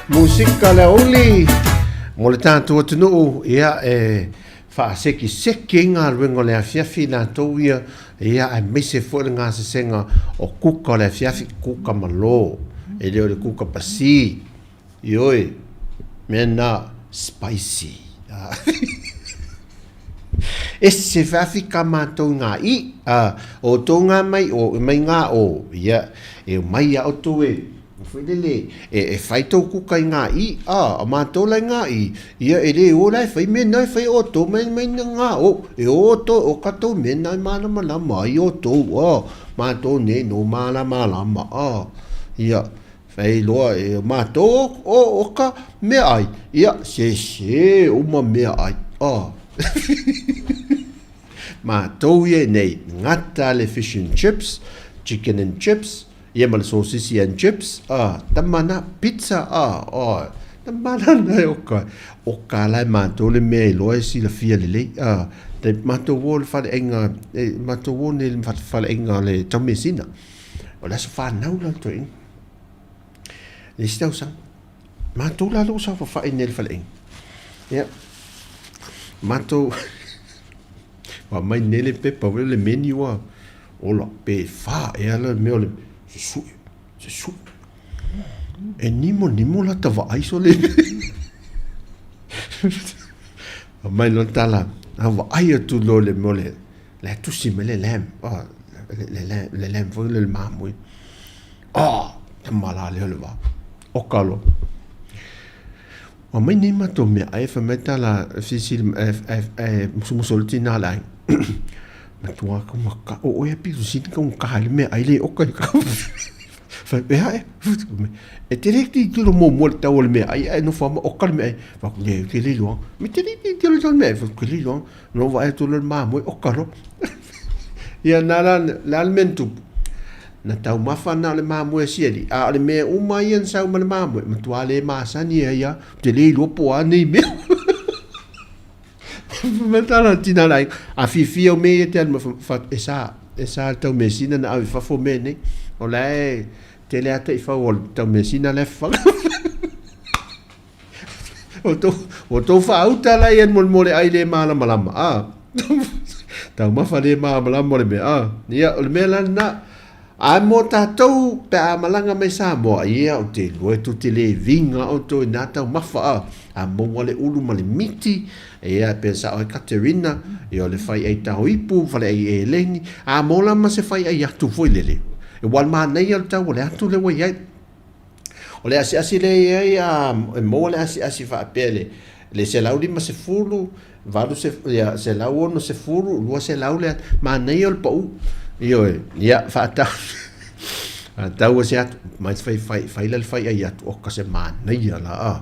Musika le aoauli mo le tatou atunuu, ia e faasekiseki ai galuega o le afiafi i latou ia, ia aemaise foi le gasesega o kuka o le afiafi, kuka malo, e le o le kuka pasi, ioe, mea na spicy. Ese feafi ka matou nga i, a, o tou nga mai o, mai nga o, ia, e o mai a outou e, foi lele, e, e fai tou kuka i nga i, a, a matou la i nga i, ia, e le o la e fai mea na e fai outou mai, mai nga o, e o outou, o katou mea na e malamalama ai outou, a, matou nei no malamalama, a, ia, Fai loa e matou o, o ka meaai, ia, sese uma meaai, oh. Matou ia nei, gata le fish and chips, chicken and chips, ia ma le sosisi and chips, ah, tama na, pizza, ah, oh, tama na na o ka, o ka la e matou le mea i loa e silafia lelei, ah, te matou o le faleaiga, e, matou o nei le faleaiga le Taumeasina, o le aso whanau la le toeaina. Le isi tausaga, matou la lea ua saofafai nei i le faleaiga. Ia, matou, ua aumai nei le pepa foi lea le menu a, ola, pe fa ea le mea o le susue, susue. E nimonimo lata vaai sole. Aumai loa le tala, a vaai atu loa i le mea o le, la e tusi mai le lamb, oh, le lamb foi lea le mamoe. Oh, tama la lea o le vao. Oka loa. Ua aumai nei matou meaai fai mai tala silisili e musumusu le tina le aiga. Matua taugata o oe a pito sili taugata ai le meaai le oka i ka. Fai ea e. E te le tilotilo muamua i le tau o le meaai ae nofo lava ma oka le meaai. Fai atu, le, ou te le iloa. Me te le tilotilo i le tau o le meaai. Fai atu, ou te le iloa. Na ou vaai atu loa i le mamoe, oka loa. Ia, na la, le a le mea na tupu? Na taumafa na o le mamoe a si alii, a o le mea uma ia na sau ma le mamoe, matua le masani ai lava, ou te le iloa po o a nei mea. Fai mai tala tina le aiga, a fiafia au mea ia te alu mai, e sa, e sa le taumeasina na ave i fafo mea nei. O la e tele lava taifau o le taumeasina la e fafaga. Ua tou faauta la ia mo le ai le malamalama a. Taumafa le malamalama o le mea a. Ia, o le mea la lena. Ae mo tatou pe a malaga mai Samoa, ia ou te iloa e tou te le viga outou i na taumafa a. A maua le ulu ma le miti, ia pe sao ai Katerina, ia o le fai ai tao ipu, fale ai eleni, a maua la ma se fai ai atu foi lele. E ua manaia le tau o le atu lea ua i ai. O le asiasi lea e i ai a e maua le asiasi faapea le le 150, 8, ia, 160, 200 le manaia o le pau. Ioe, ia faatau faatau ase atu, mai fai fai fai la le fai ai atu, oka se manaia la a.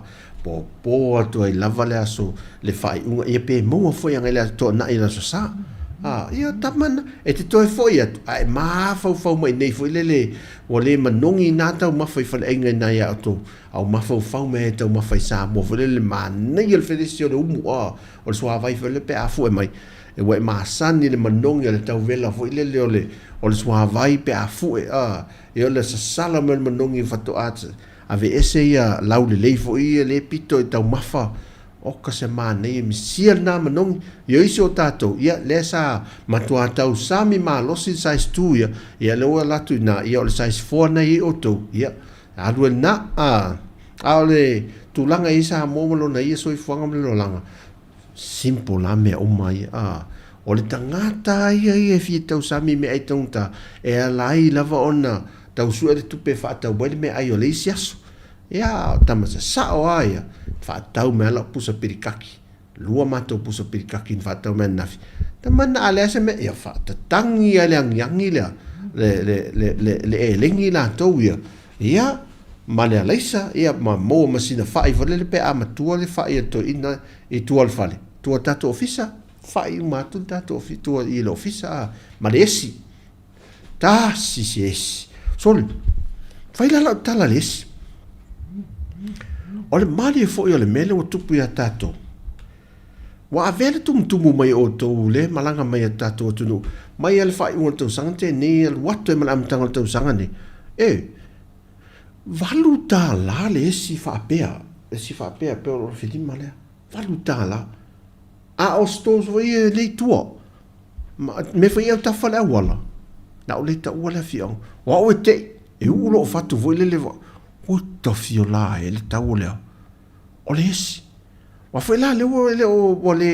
Po atu ai lava le aso le faaiuga, ia pe maua foi agai le aso toanai le aso sa. A, ia tama na, e te toe foi atu, a e mafaufau mai nei foi lele, ua le manogi nā taumafa i faleaiga i nā ia outou, a o mafaufau mai ai taumafa i Samoa foi lele, manaia le felesi o le umu, a, o le suavai foi lele pe a fue mai, e ua e masani le manogi o le tauvela foi lele o le, o le suavai pe a fue, a, ia o le sasala mai o le manogi faatoa Aveese ia laulelei foi ia le pito i taumafa oka se manaia misia lena manogi ia isi o tatou ia lea sa matua tausami malosi le size 2 ia ia lea ua alu atu ina ia o le size 4 na iai outou ia alu ai lena a a o le tulaga i Samoa ma lona ia soifuaga ma le olaga simple la mea uma ia a o le tagata ia ia e fia tausami i meaai taugata e ala ai lava ona tau sue le tupe e faatau ai le meaai o le isi aso. Ia, o tama sasao lava ia, faatau mai lava lau pusa pirikaki. Lua matou pusa pirikaki na faatau mai ananafi. Tama na a leai se mea, ia faatatangi lava i le agiagi le, le, le, le, le, le elegi latou ia. Ia, ma le alaisa, ia, ma maua ma sina fai foi lele pe a matua le fai a le toeaina i tua o le fale. Tua o le tatou ofisa, fai uma atu le tatou ofisa, tua i le ofisa, a, ma le esi. Tasi se esi. Sole, fai la lau tala le esi. O le malie foi o le mea lea ua tupu ia tatou. Ua avea le tumutumu mai outou le malaga mai a tatou atunuu. Mai a le faaiuga o le tausaga tenei alu atu ai ma le amataga o le tausaga nei. E, $8 le esi faapea. Esi faapea pe o le filima lea. $8. A o stores foi ia e le i tua. Mea foi ia autafa le auala, na o le taua le afioaga. O au e tei, e uu lou fatu foi lele, oi tafio la e le tau o le a. O le esi. Aua foi la lea ua le o, ua le,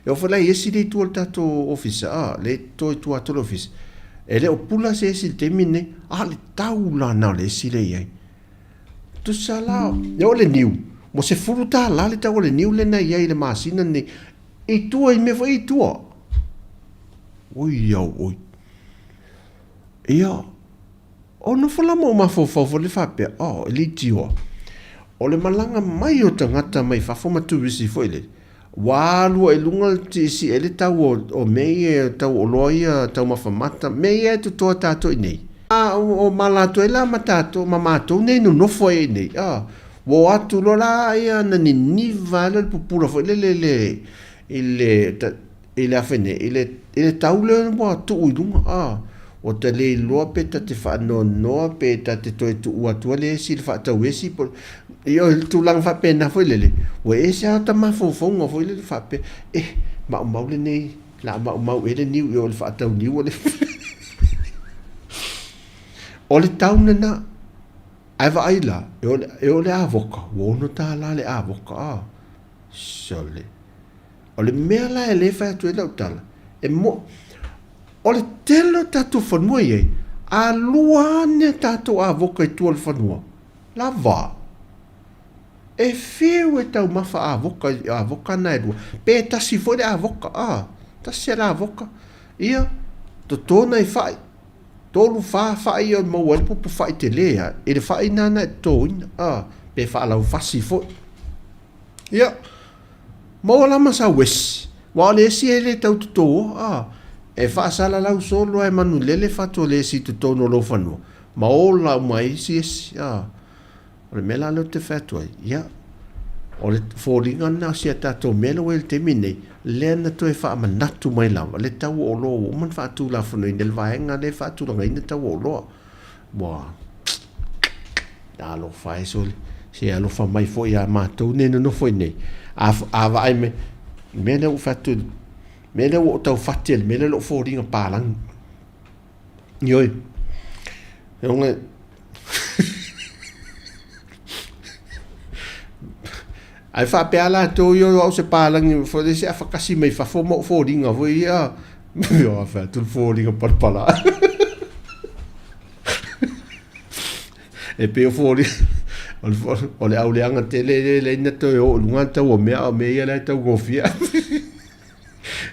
e oo foi la i esi lea i tua o le tatou ofisa, a, lea e toe i tua atu o le ofisa. E le o pula se esi i le taimi lenei, a o le tau la lena o le esi lea e i ai. Tusa la, e oo le niu, ua $10 le tau o le niu lea na i ai i le masina lenei, i tua i mea foi i tua. Oi au oi. Ia, o nofo la ma ou mafaufau foi lea faapea, oh, e leitioa. O le malaga mai o tagata mai fafo ma turisi foi lele, Ua alu ai i luga le siisii ai le tau o mea ia, tau o oloa ia, taumafa mata, mea ia e totoa tatou i inei. A o mala atu ai la ma tatou, ma matou nei nonofo ai i inei, a, ua o atu loa la ia ona niniva lea o le pupula foi lele i le, i le, i le a fai nei, i le, i le tau lea ua tuu i luga, a. Ua ta le iloa pe ta te faanoanoa pe ta te toe tuu atu ai le esi i le faatau esi po o le tulaga faapena foi lele, ua ese lava ota mafaufauga foi lele faapea, eh, maumau lenei, o le a maumau ea le niu i o i le faatau niu a le O le tau lena, ae vaai la, e oo i le avoka, ua $6 le avoka, a, sole. O le mea la e le fai atu ai lau tala, e mo, o le tele o tatou fanua i ai, a lua ane a tatou avoka i tua o le fanua, lava. E fiu e taumafa avoka, avoka na e lua, pe tasi foi le avoka, a, tasi le avoka, ia, toto nai fai, tolu, fa fai ia maua ai le pupu fai tele a, i le fai na na e totoina, a, pe faalaufasi foi. Ia, maua la ma sau esi, aua o le esi e le tau totoa, a, e faasalalau solo lava e manulele fatu o le esi i totonu o lou fanua, ma ola uma ai isi esi, a. O le mea la lea ou te fai atu ai, ia, o le foliga lena o si a tatou mea lea ua i ai i le taimi lenei, lea na toe faamanatu mai lava le tau o oloa ua uma ona faatulafonoina e le vaega lea e faatulagaina tau o oloa. Ua talofa e sole, se alofa mai foi ia matou nei nonofo i inei. A, a vaai mai, le mea lea ua fai atu, le mea lea ua ou tau fati ai, le mea lea o lou foliga palagi. Ioe. E ona Ae faapea latou ia o au se palagi foi lea se afakasi mai fafo ma ou foliga foi ia. Io a fai atu le foliga palapala. E pei o foliga o le auleaga tele lea e leai na toe oo i luga le tau o mea a o mea ia la e taugofie.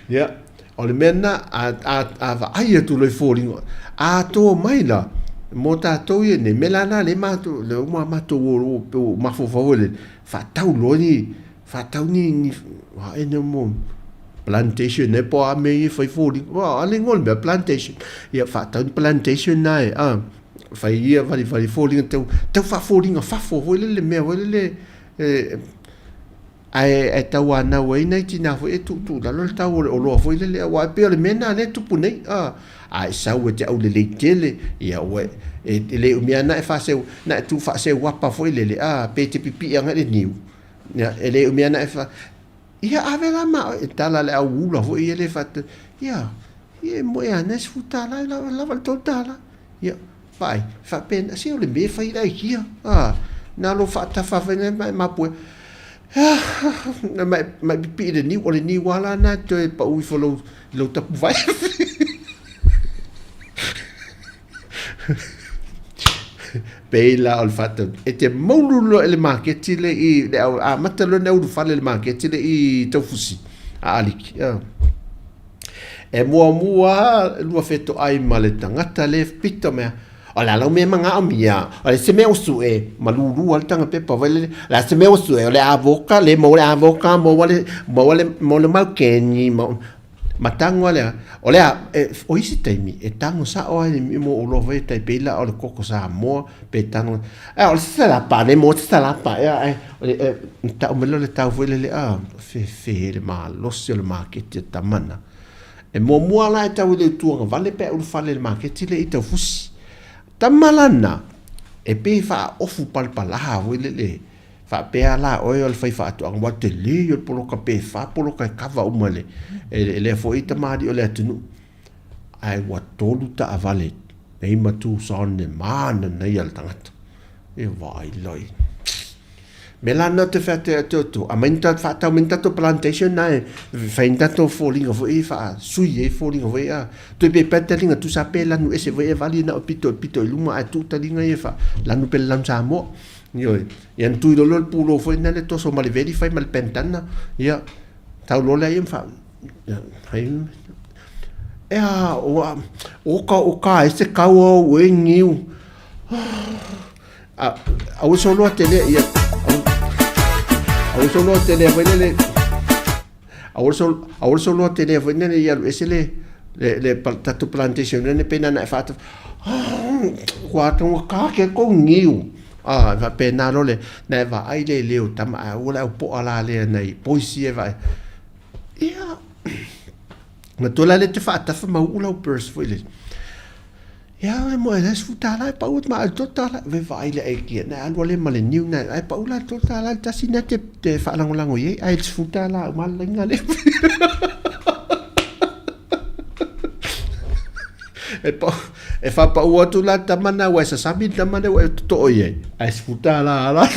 Ia, o le mea lena, a, a, a vaai atu loa i foliga, atoa mai la, mo tatou ia nei, mea la na le matou, le uma matou o, o, mafaufau ai le, faatau loa ni, faatau ni, ni, a e mo, plantation e po a mea ia fai foliga, a le igoa o le mea, plantation. Ia, faatau ni plantation na e, a, fai ia valivali foliga, tau, tau faafoliga fafo foi lele mea foi lele, e, Ae e tauanau ai nai tina foi e tuutuu i lalo le tau o le oloa foi lele, aua e pei o le mea lena lea e tupu nei, a, a e sau e te aulelei tele, ia ua e, e le umi lava na e faaseu, na e tuufaaseuapa foi lele, a, pe te pipii agai i le niu, ia, e le umi lava na e fa, ia ave la ma oe, e tala le au ula foi ia le faata, ia, ia e moe ana e $10, e lava le $3. Ia, vaai, faapena, se o le mea e fai le aikia, a, na lou faatafa fai nei ma e mapue, ma e, ma e pipii i le niu, o le niu lava la na e toe pau ifo lou, lou tapuvae. Pei la o le faatau, e te maulu loa i le maketi le i, le au, amata loa ona ulufale i le maketi le i Taufusi, a Aliki, a. E muamua lua fetoai ma le tagata le pito mea, o le a lau mea manaomia, o le se mea o sue, ma lulu ai le taga pepa foi lele, o le a se mea o sue, o le avoka, le maua le avoka, maua le, maua le, maua le maukeni, ma tago lea, o le a, e, o isi taimi, e tago sao lava i le mo oloa foi e tai pei la o le koko Samoa, pe tago, a o le salapa, le maua se salapa, ea, ae, e, tau mai loa le tau foi lele, a, fefe le malosi o le maketi a tama na. E muamua la e tau i le utuagavale pe a ulufale i le maketi lea i Taufusi. Tama la na, e pei e faaofu palapalaha foi lele, faapea la oe o le fai faatoaga, aua tele ia o le poloka pe fa poloka e kava uma e le, lea foi tamalii o le atunuu. Ae ua tolu taavale nei ma Tucson e mananaia le tagata. E vaai lai. Mea la lena ou te fai atu ai ia te outou, aumai ni tatou, faatau mai ni tatou plantation na e fai ai ni tatou foliga foi e faasui ai foliga foi a. Toe pe pea taliga tusa pe lanu ese foi e vali na o pito pito i luma ae tuu taliga ia fa lanu pe le lanu Samoa. Ioe. Ia na tui loa le pulo foi na le toso ma le veli fai ma le pentana. Ia tau loa lea ia ma fa fai Ea, o, o ka o ka e se kau au e niu. A, aua soloa tele ia. Aua soloa tele foi lele. Aua sol, aua soloa tele foi lele ia alu ese le le le tatou plantation lele pe na na faata. Kua tonga ka ke ko ngiu. Ah, faapena loa le na e vaai le leo tama a ua le au poa la lea nei poisi e vaai. Ia, na tua la le te faatafa ma uu lau purse foi lele. Ia e mo e le $10 e pau atu ma le $3 ve vaai le ai kia na alu ale ma le niu na ai pau la $3 le tasi na te te faalagolago i ai ai le $10 uma le laina le e pau e faapau atu la tama na ua e sasami le tama lea ua e totoo i ai ae $10 la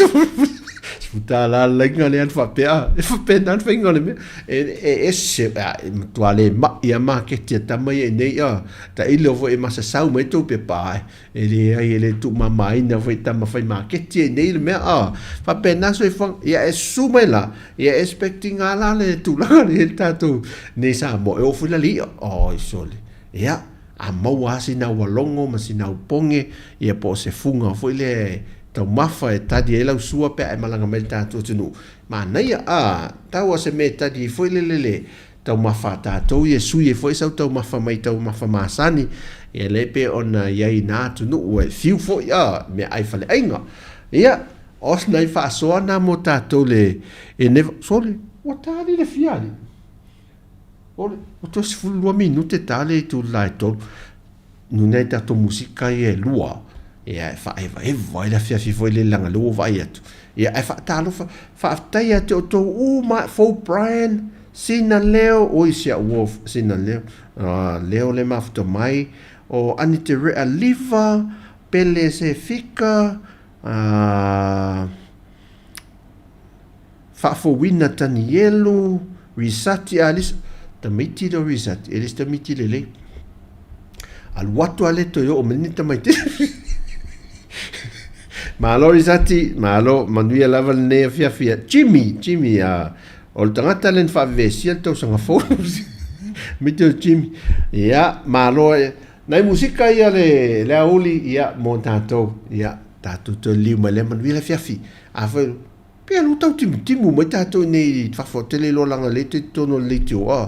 $10 le laina lea na faapea e faapena le faiga o le mea e e ese e matua le mai a maketi a tama ia i nei a Tailo foi e masasau mai tou pepa ae e leai e le tuumamaina foi tama fai maketi ai nei le mea a faapena soifuaga ia e susu mai la ia e expecting a la le tulaga le le tatou nei Samoa e oo foi la le i'a oi sole ia a maua a sina ua logo ma sina au poge ia po o se fuga foi lea e taumafa e tali ai lau sua pe a e malaga mai le tatou atunuu manaia a tau a se mea e tali ai foi lele le taumafa a tatou ia sui ai foi sau taumafa mai taumafa masani ia lea pei ona i ai na atunuu e fiu foi a meaai faleaiga ia o nai faasoa na mo tatou le e ne sole ua tali le fia alii ole ua toe 12 minute ta le itu la e tolu nui ai tatou musika ia e lua ia e faaevaeva ai le afiafi foi lele leaga lea ua vaai atu ia ae faatalofa faafetai ia te outou uma fou Brian Sina Leo oi si au uo Sina Leo Leo le mafuta mai o Ani Te Rea Liva Pele Sefika Faafouina Tanielu, Risati Alisa, tamaiti lea o Risati, e le se tamaiti lelei. Alu atu a le toe oo mai ni tamaiti. Malo Risati, malo, manuia lava lenei afiafi. Jimmy, Jimmy, o le tagata lea na faavevesia le tausaga fou. Miti o Jimmy. Ia, malo. Nai musika ia le, le auli, ia, mo tatou. Ia, tatou toe liu mai lea manuia le afiafi. Afai, Pe alu tau timutimu mai tatou i nei i fafo, ou te le iloa leaga o lea e toe totonu o le leitio a.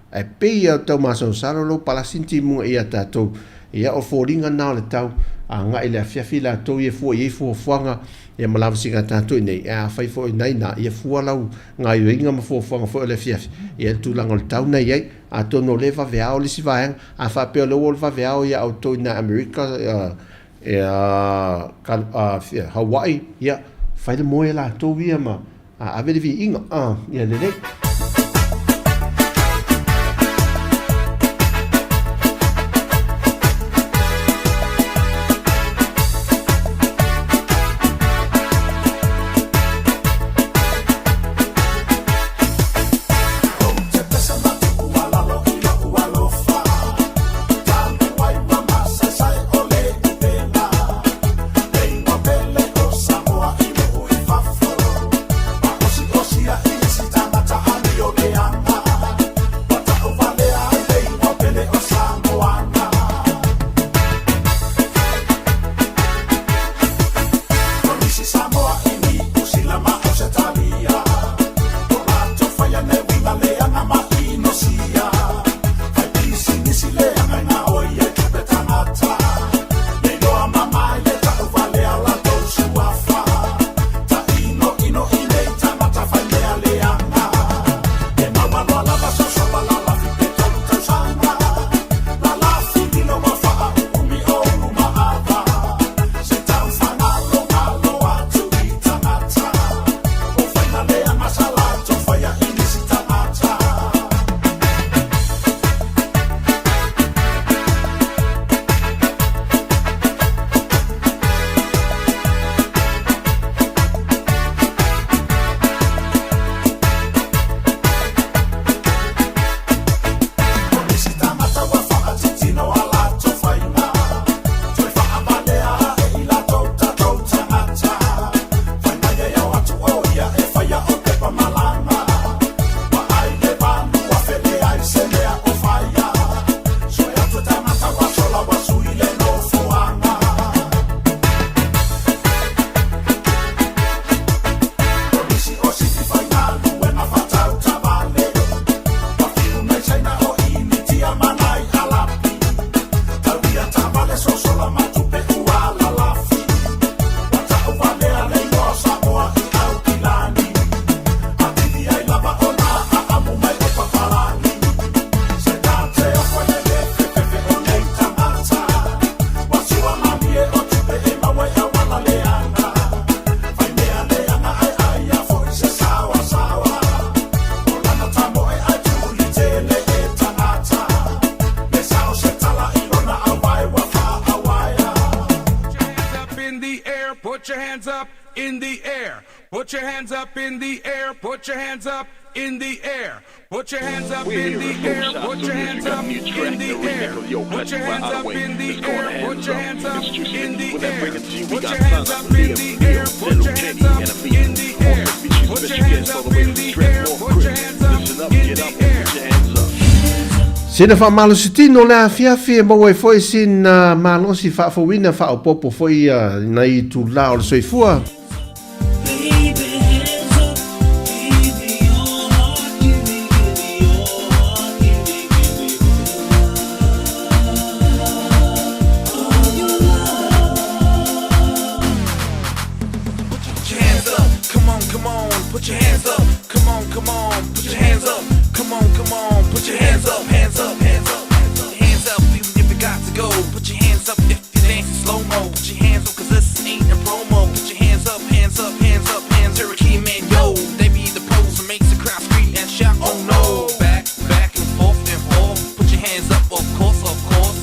Ae pei lava o tau masalosalo lou palasi ni timuga ia tatou. Ia o foliga na o le tau agai i le afiafi latou ia e fua i ai fuafuaga ia ma lavasiga a tatou i nei. Ae afai foi o ina ina, ia fua lau gaioiga ma fuafuaga foi o le afiafi ia le tulaga o le tau na i ai. Atonu o lea e vaveao le isi vaega, a faapea o lea ua o le vaveao ia outou i na Amerika, Hawaii, ia, fai le moe a latou ia ma ave le viiga, ia lelei. air, put your hands up in the air. Put your hands up in the air, put your hands up in the air. Put your hands up We're in here the at air, Folkside put your Studios. hands We got up a new in track, the the remake air. of Yo Put your Classic by hands up Ottaway. in the It's called air, put Hands your Up. hands It's up juicy. in the With that air. frequency, we Put got your hands Sana, up in Liam, the Leo, air, put Zelo, your Kenny, hands up and Amin. in the air. Also featuring Put your special hands guests all up the way in from the air, Strathmore put your Creek. hands up Listen up, in get the up, and air. put your hands up. Sina faamalositino le afiafi e maua ai foi sina malosi faafouina faaopoopo foi nai itulā o le soifua. Put your hands up, come on, come on, put your hands up, come on, come on, put your hands up, come on, come on, put your hands up, hands up, hands up, hands up, hands up, even if you got to go. Put your hands up if you're dancing slow mo. Put your hands up, cause this ain't a promo. Put your hands up, hands up, hands up, hands Cherokee man, yo. They be the pros and makes the crowd scream and shout, oh no. Back, back and forth and forth. Put your hands up, of course, of course.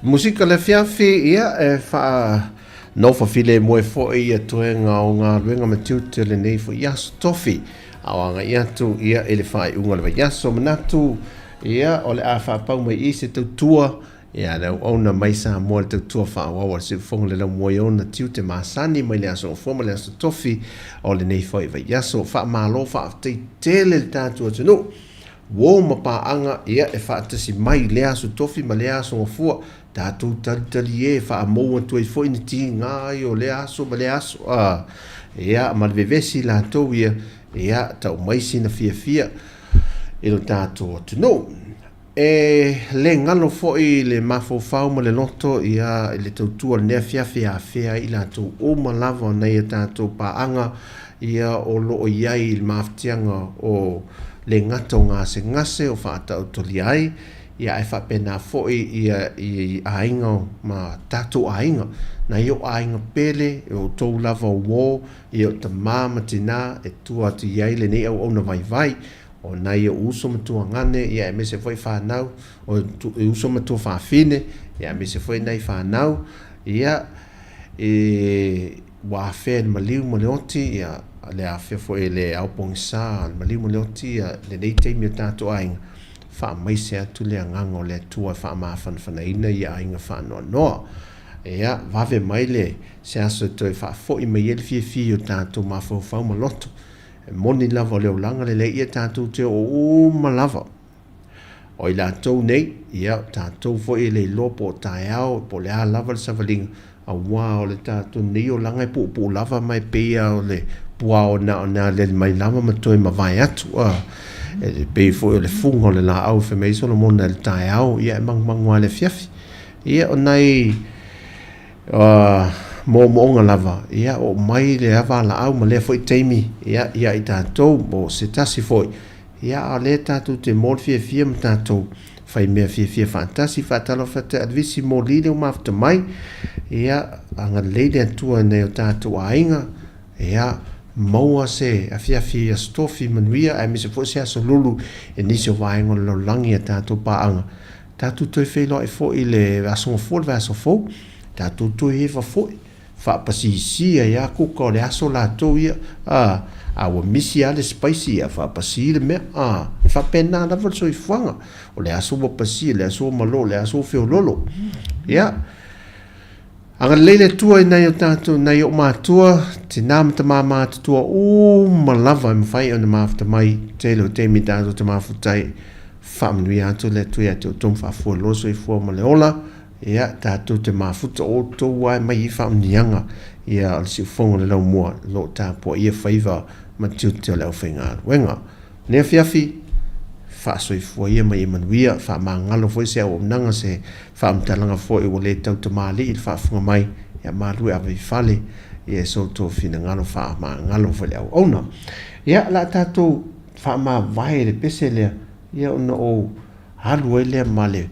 Musika le afiafi, ia, e whaanofa filemu ai foi ia toega o galuega ma tiute o lenei foi aso tofi. A o agai atu ia i le faaiuga o le vaiaso, manatu ia o le a faapau mai i se tautua ia le auauna mai Samoa le tautua faaauau a le Siufofoga le laumua i ona tiute masani mai le aso Gafua ma le aso Tofi o lenei foi vaiaso. Faamalo faafetai tele le tatou atunuu uo ma paaga ia e faatasi mai i lea aso Tofi ma lea aso Gafua. Tatou talitalie e faamou atu ai foi ni tiga ai o lea aso ma lea aso. A, ia ma le vevesi latou ia, ia tau mai sina fiafia i lo tatou atunuu. E le galo foi le mafaufau ma le loto ia i le tautua o lenei afiafi e afea ai i latou uma lava o nai a tatou paaga ia o lo o i ai i le mafatiaga o le gata o gasegase o faataotolia ai ia ae faapena foi ia i aiga ma tatou aiga nai ou aiga pele e outou lava o uo ia o tama ma tina e tua atu i ai lenei auauna vaivai O nai ou uso ma tuagane, ia aemaise foi fanau, o uso ma tuafafine, ia aemaise foi nai fanau, ia, e, ua afea e le maliu ma le oti, ia, le afea foi e le ao pogisa, le maliu ma le oti, ia, lenei taimi o tatou aiga, faamaise atu le agaga o le Atua e faamafanafanaina ia aiga faanoanoa. Ia, vave mai le, se aso e toe faafoi mai ai le fiafia i o tatou mafaufau ma loto. E moni lava o le olaga lelei ia tatou te oo uma lava. O i latou nei, ia, o tatou foi e le iloa po o taeao, po o le a lava le savaliga, auā o le tatou nei olaga e puupuu lava ma e pei lava o le puao na o le aliali mai lava ma toe mavae atu. A, e pei foi o le fuga o le laau fai mai ai Solomona i le taeao, ia e magumagu lava i le afiafi. Ia, o nai moomooga lava, ia oo mai le ava laau ma lea foi taimi ia ia i tatou mo se tasi foi, ia a o lea tatou te mo le fiafia ma tatou fai mea fiafia faatasi. Faatalofa atu Alvisi mo li le mafuta mai, ia agalelei le Atua i nai o tatou aiga, ia maua se afiafi aso tofi manuia aemaise foi se aso lulu i nisi o vaega o le lalolagi a tatou paaga. Tatou toe feiloai foi i le aso Gafua le vaiaso fou, tatou toe eva foi, faapasisi ai lava kuka o le aso latou ia, a, a ua misi lava le spicy, ia faapasi le mea, a, e faapena lava le soifuaga, o le aso ua pasi, o le aso ua malo, o le aso ua feololo. Ia, agalelei le Atua i nai o tatou, nai ou matua, tinā ma tamā matutua uma lava e mafai ona mafuta mai, tele o taimi tatou te mafuta ai, Faamanuia atu le Atua ia te outou ma faafoe loa le soifua ma le ola, ia, tatou te mafuta o outou lava e mai ai faamanuiaga, ia, o le siufofoga o le laumua, o lo o tapuaia faiva ma tiute o le aufaigaluega. Lenei afiafi, faasoifua ia ma ia manuia, faamagalo foi se auaunaga, se faamatalaga foi ua le tau tamalii i le faafofoga mai, ia malu e ave i fale, ia i so outou finagalo faamagalo foi le auauna. Ia, o le a tatou faamavae i le pese lea, ia ona ou alu ai lea ma le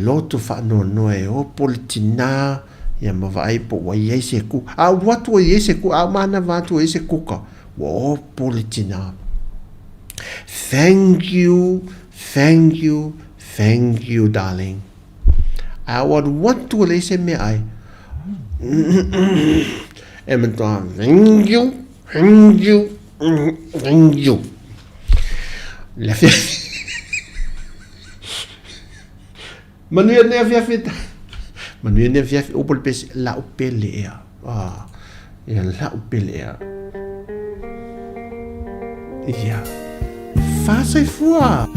loto faanoanoa e opo le tinā, ia ma vaai po ua i ai se kuka. A ou atu ua i ai se kuka, a ou manava atu ua i ai se kuka, ua opo le tinā. Thank you, thank you, thank you, darling. A ou alu atu ua leai se meaai, e matua, thank you, thank you. Le afiafi. Manuia lenei afiafi. Manuia lenei afiafi. Upu le pese, lau pele ea. Ah, ia lau pele ea. Ia. Faasoifua.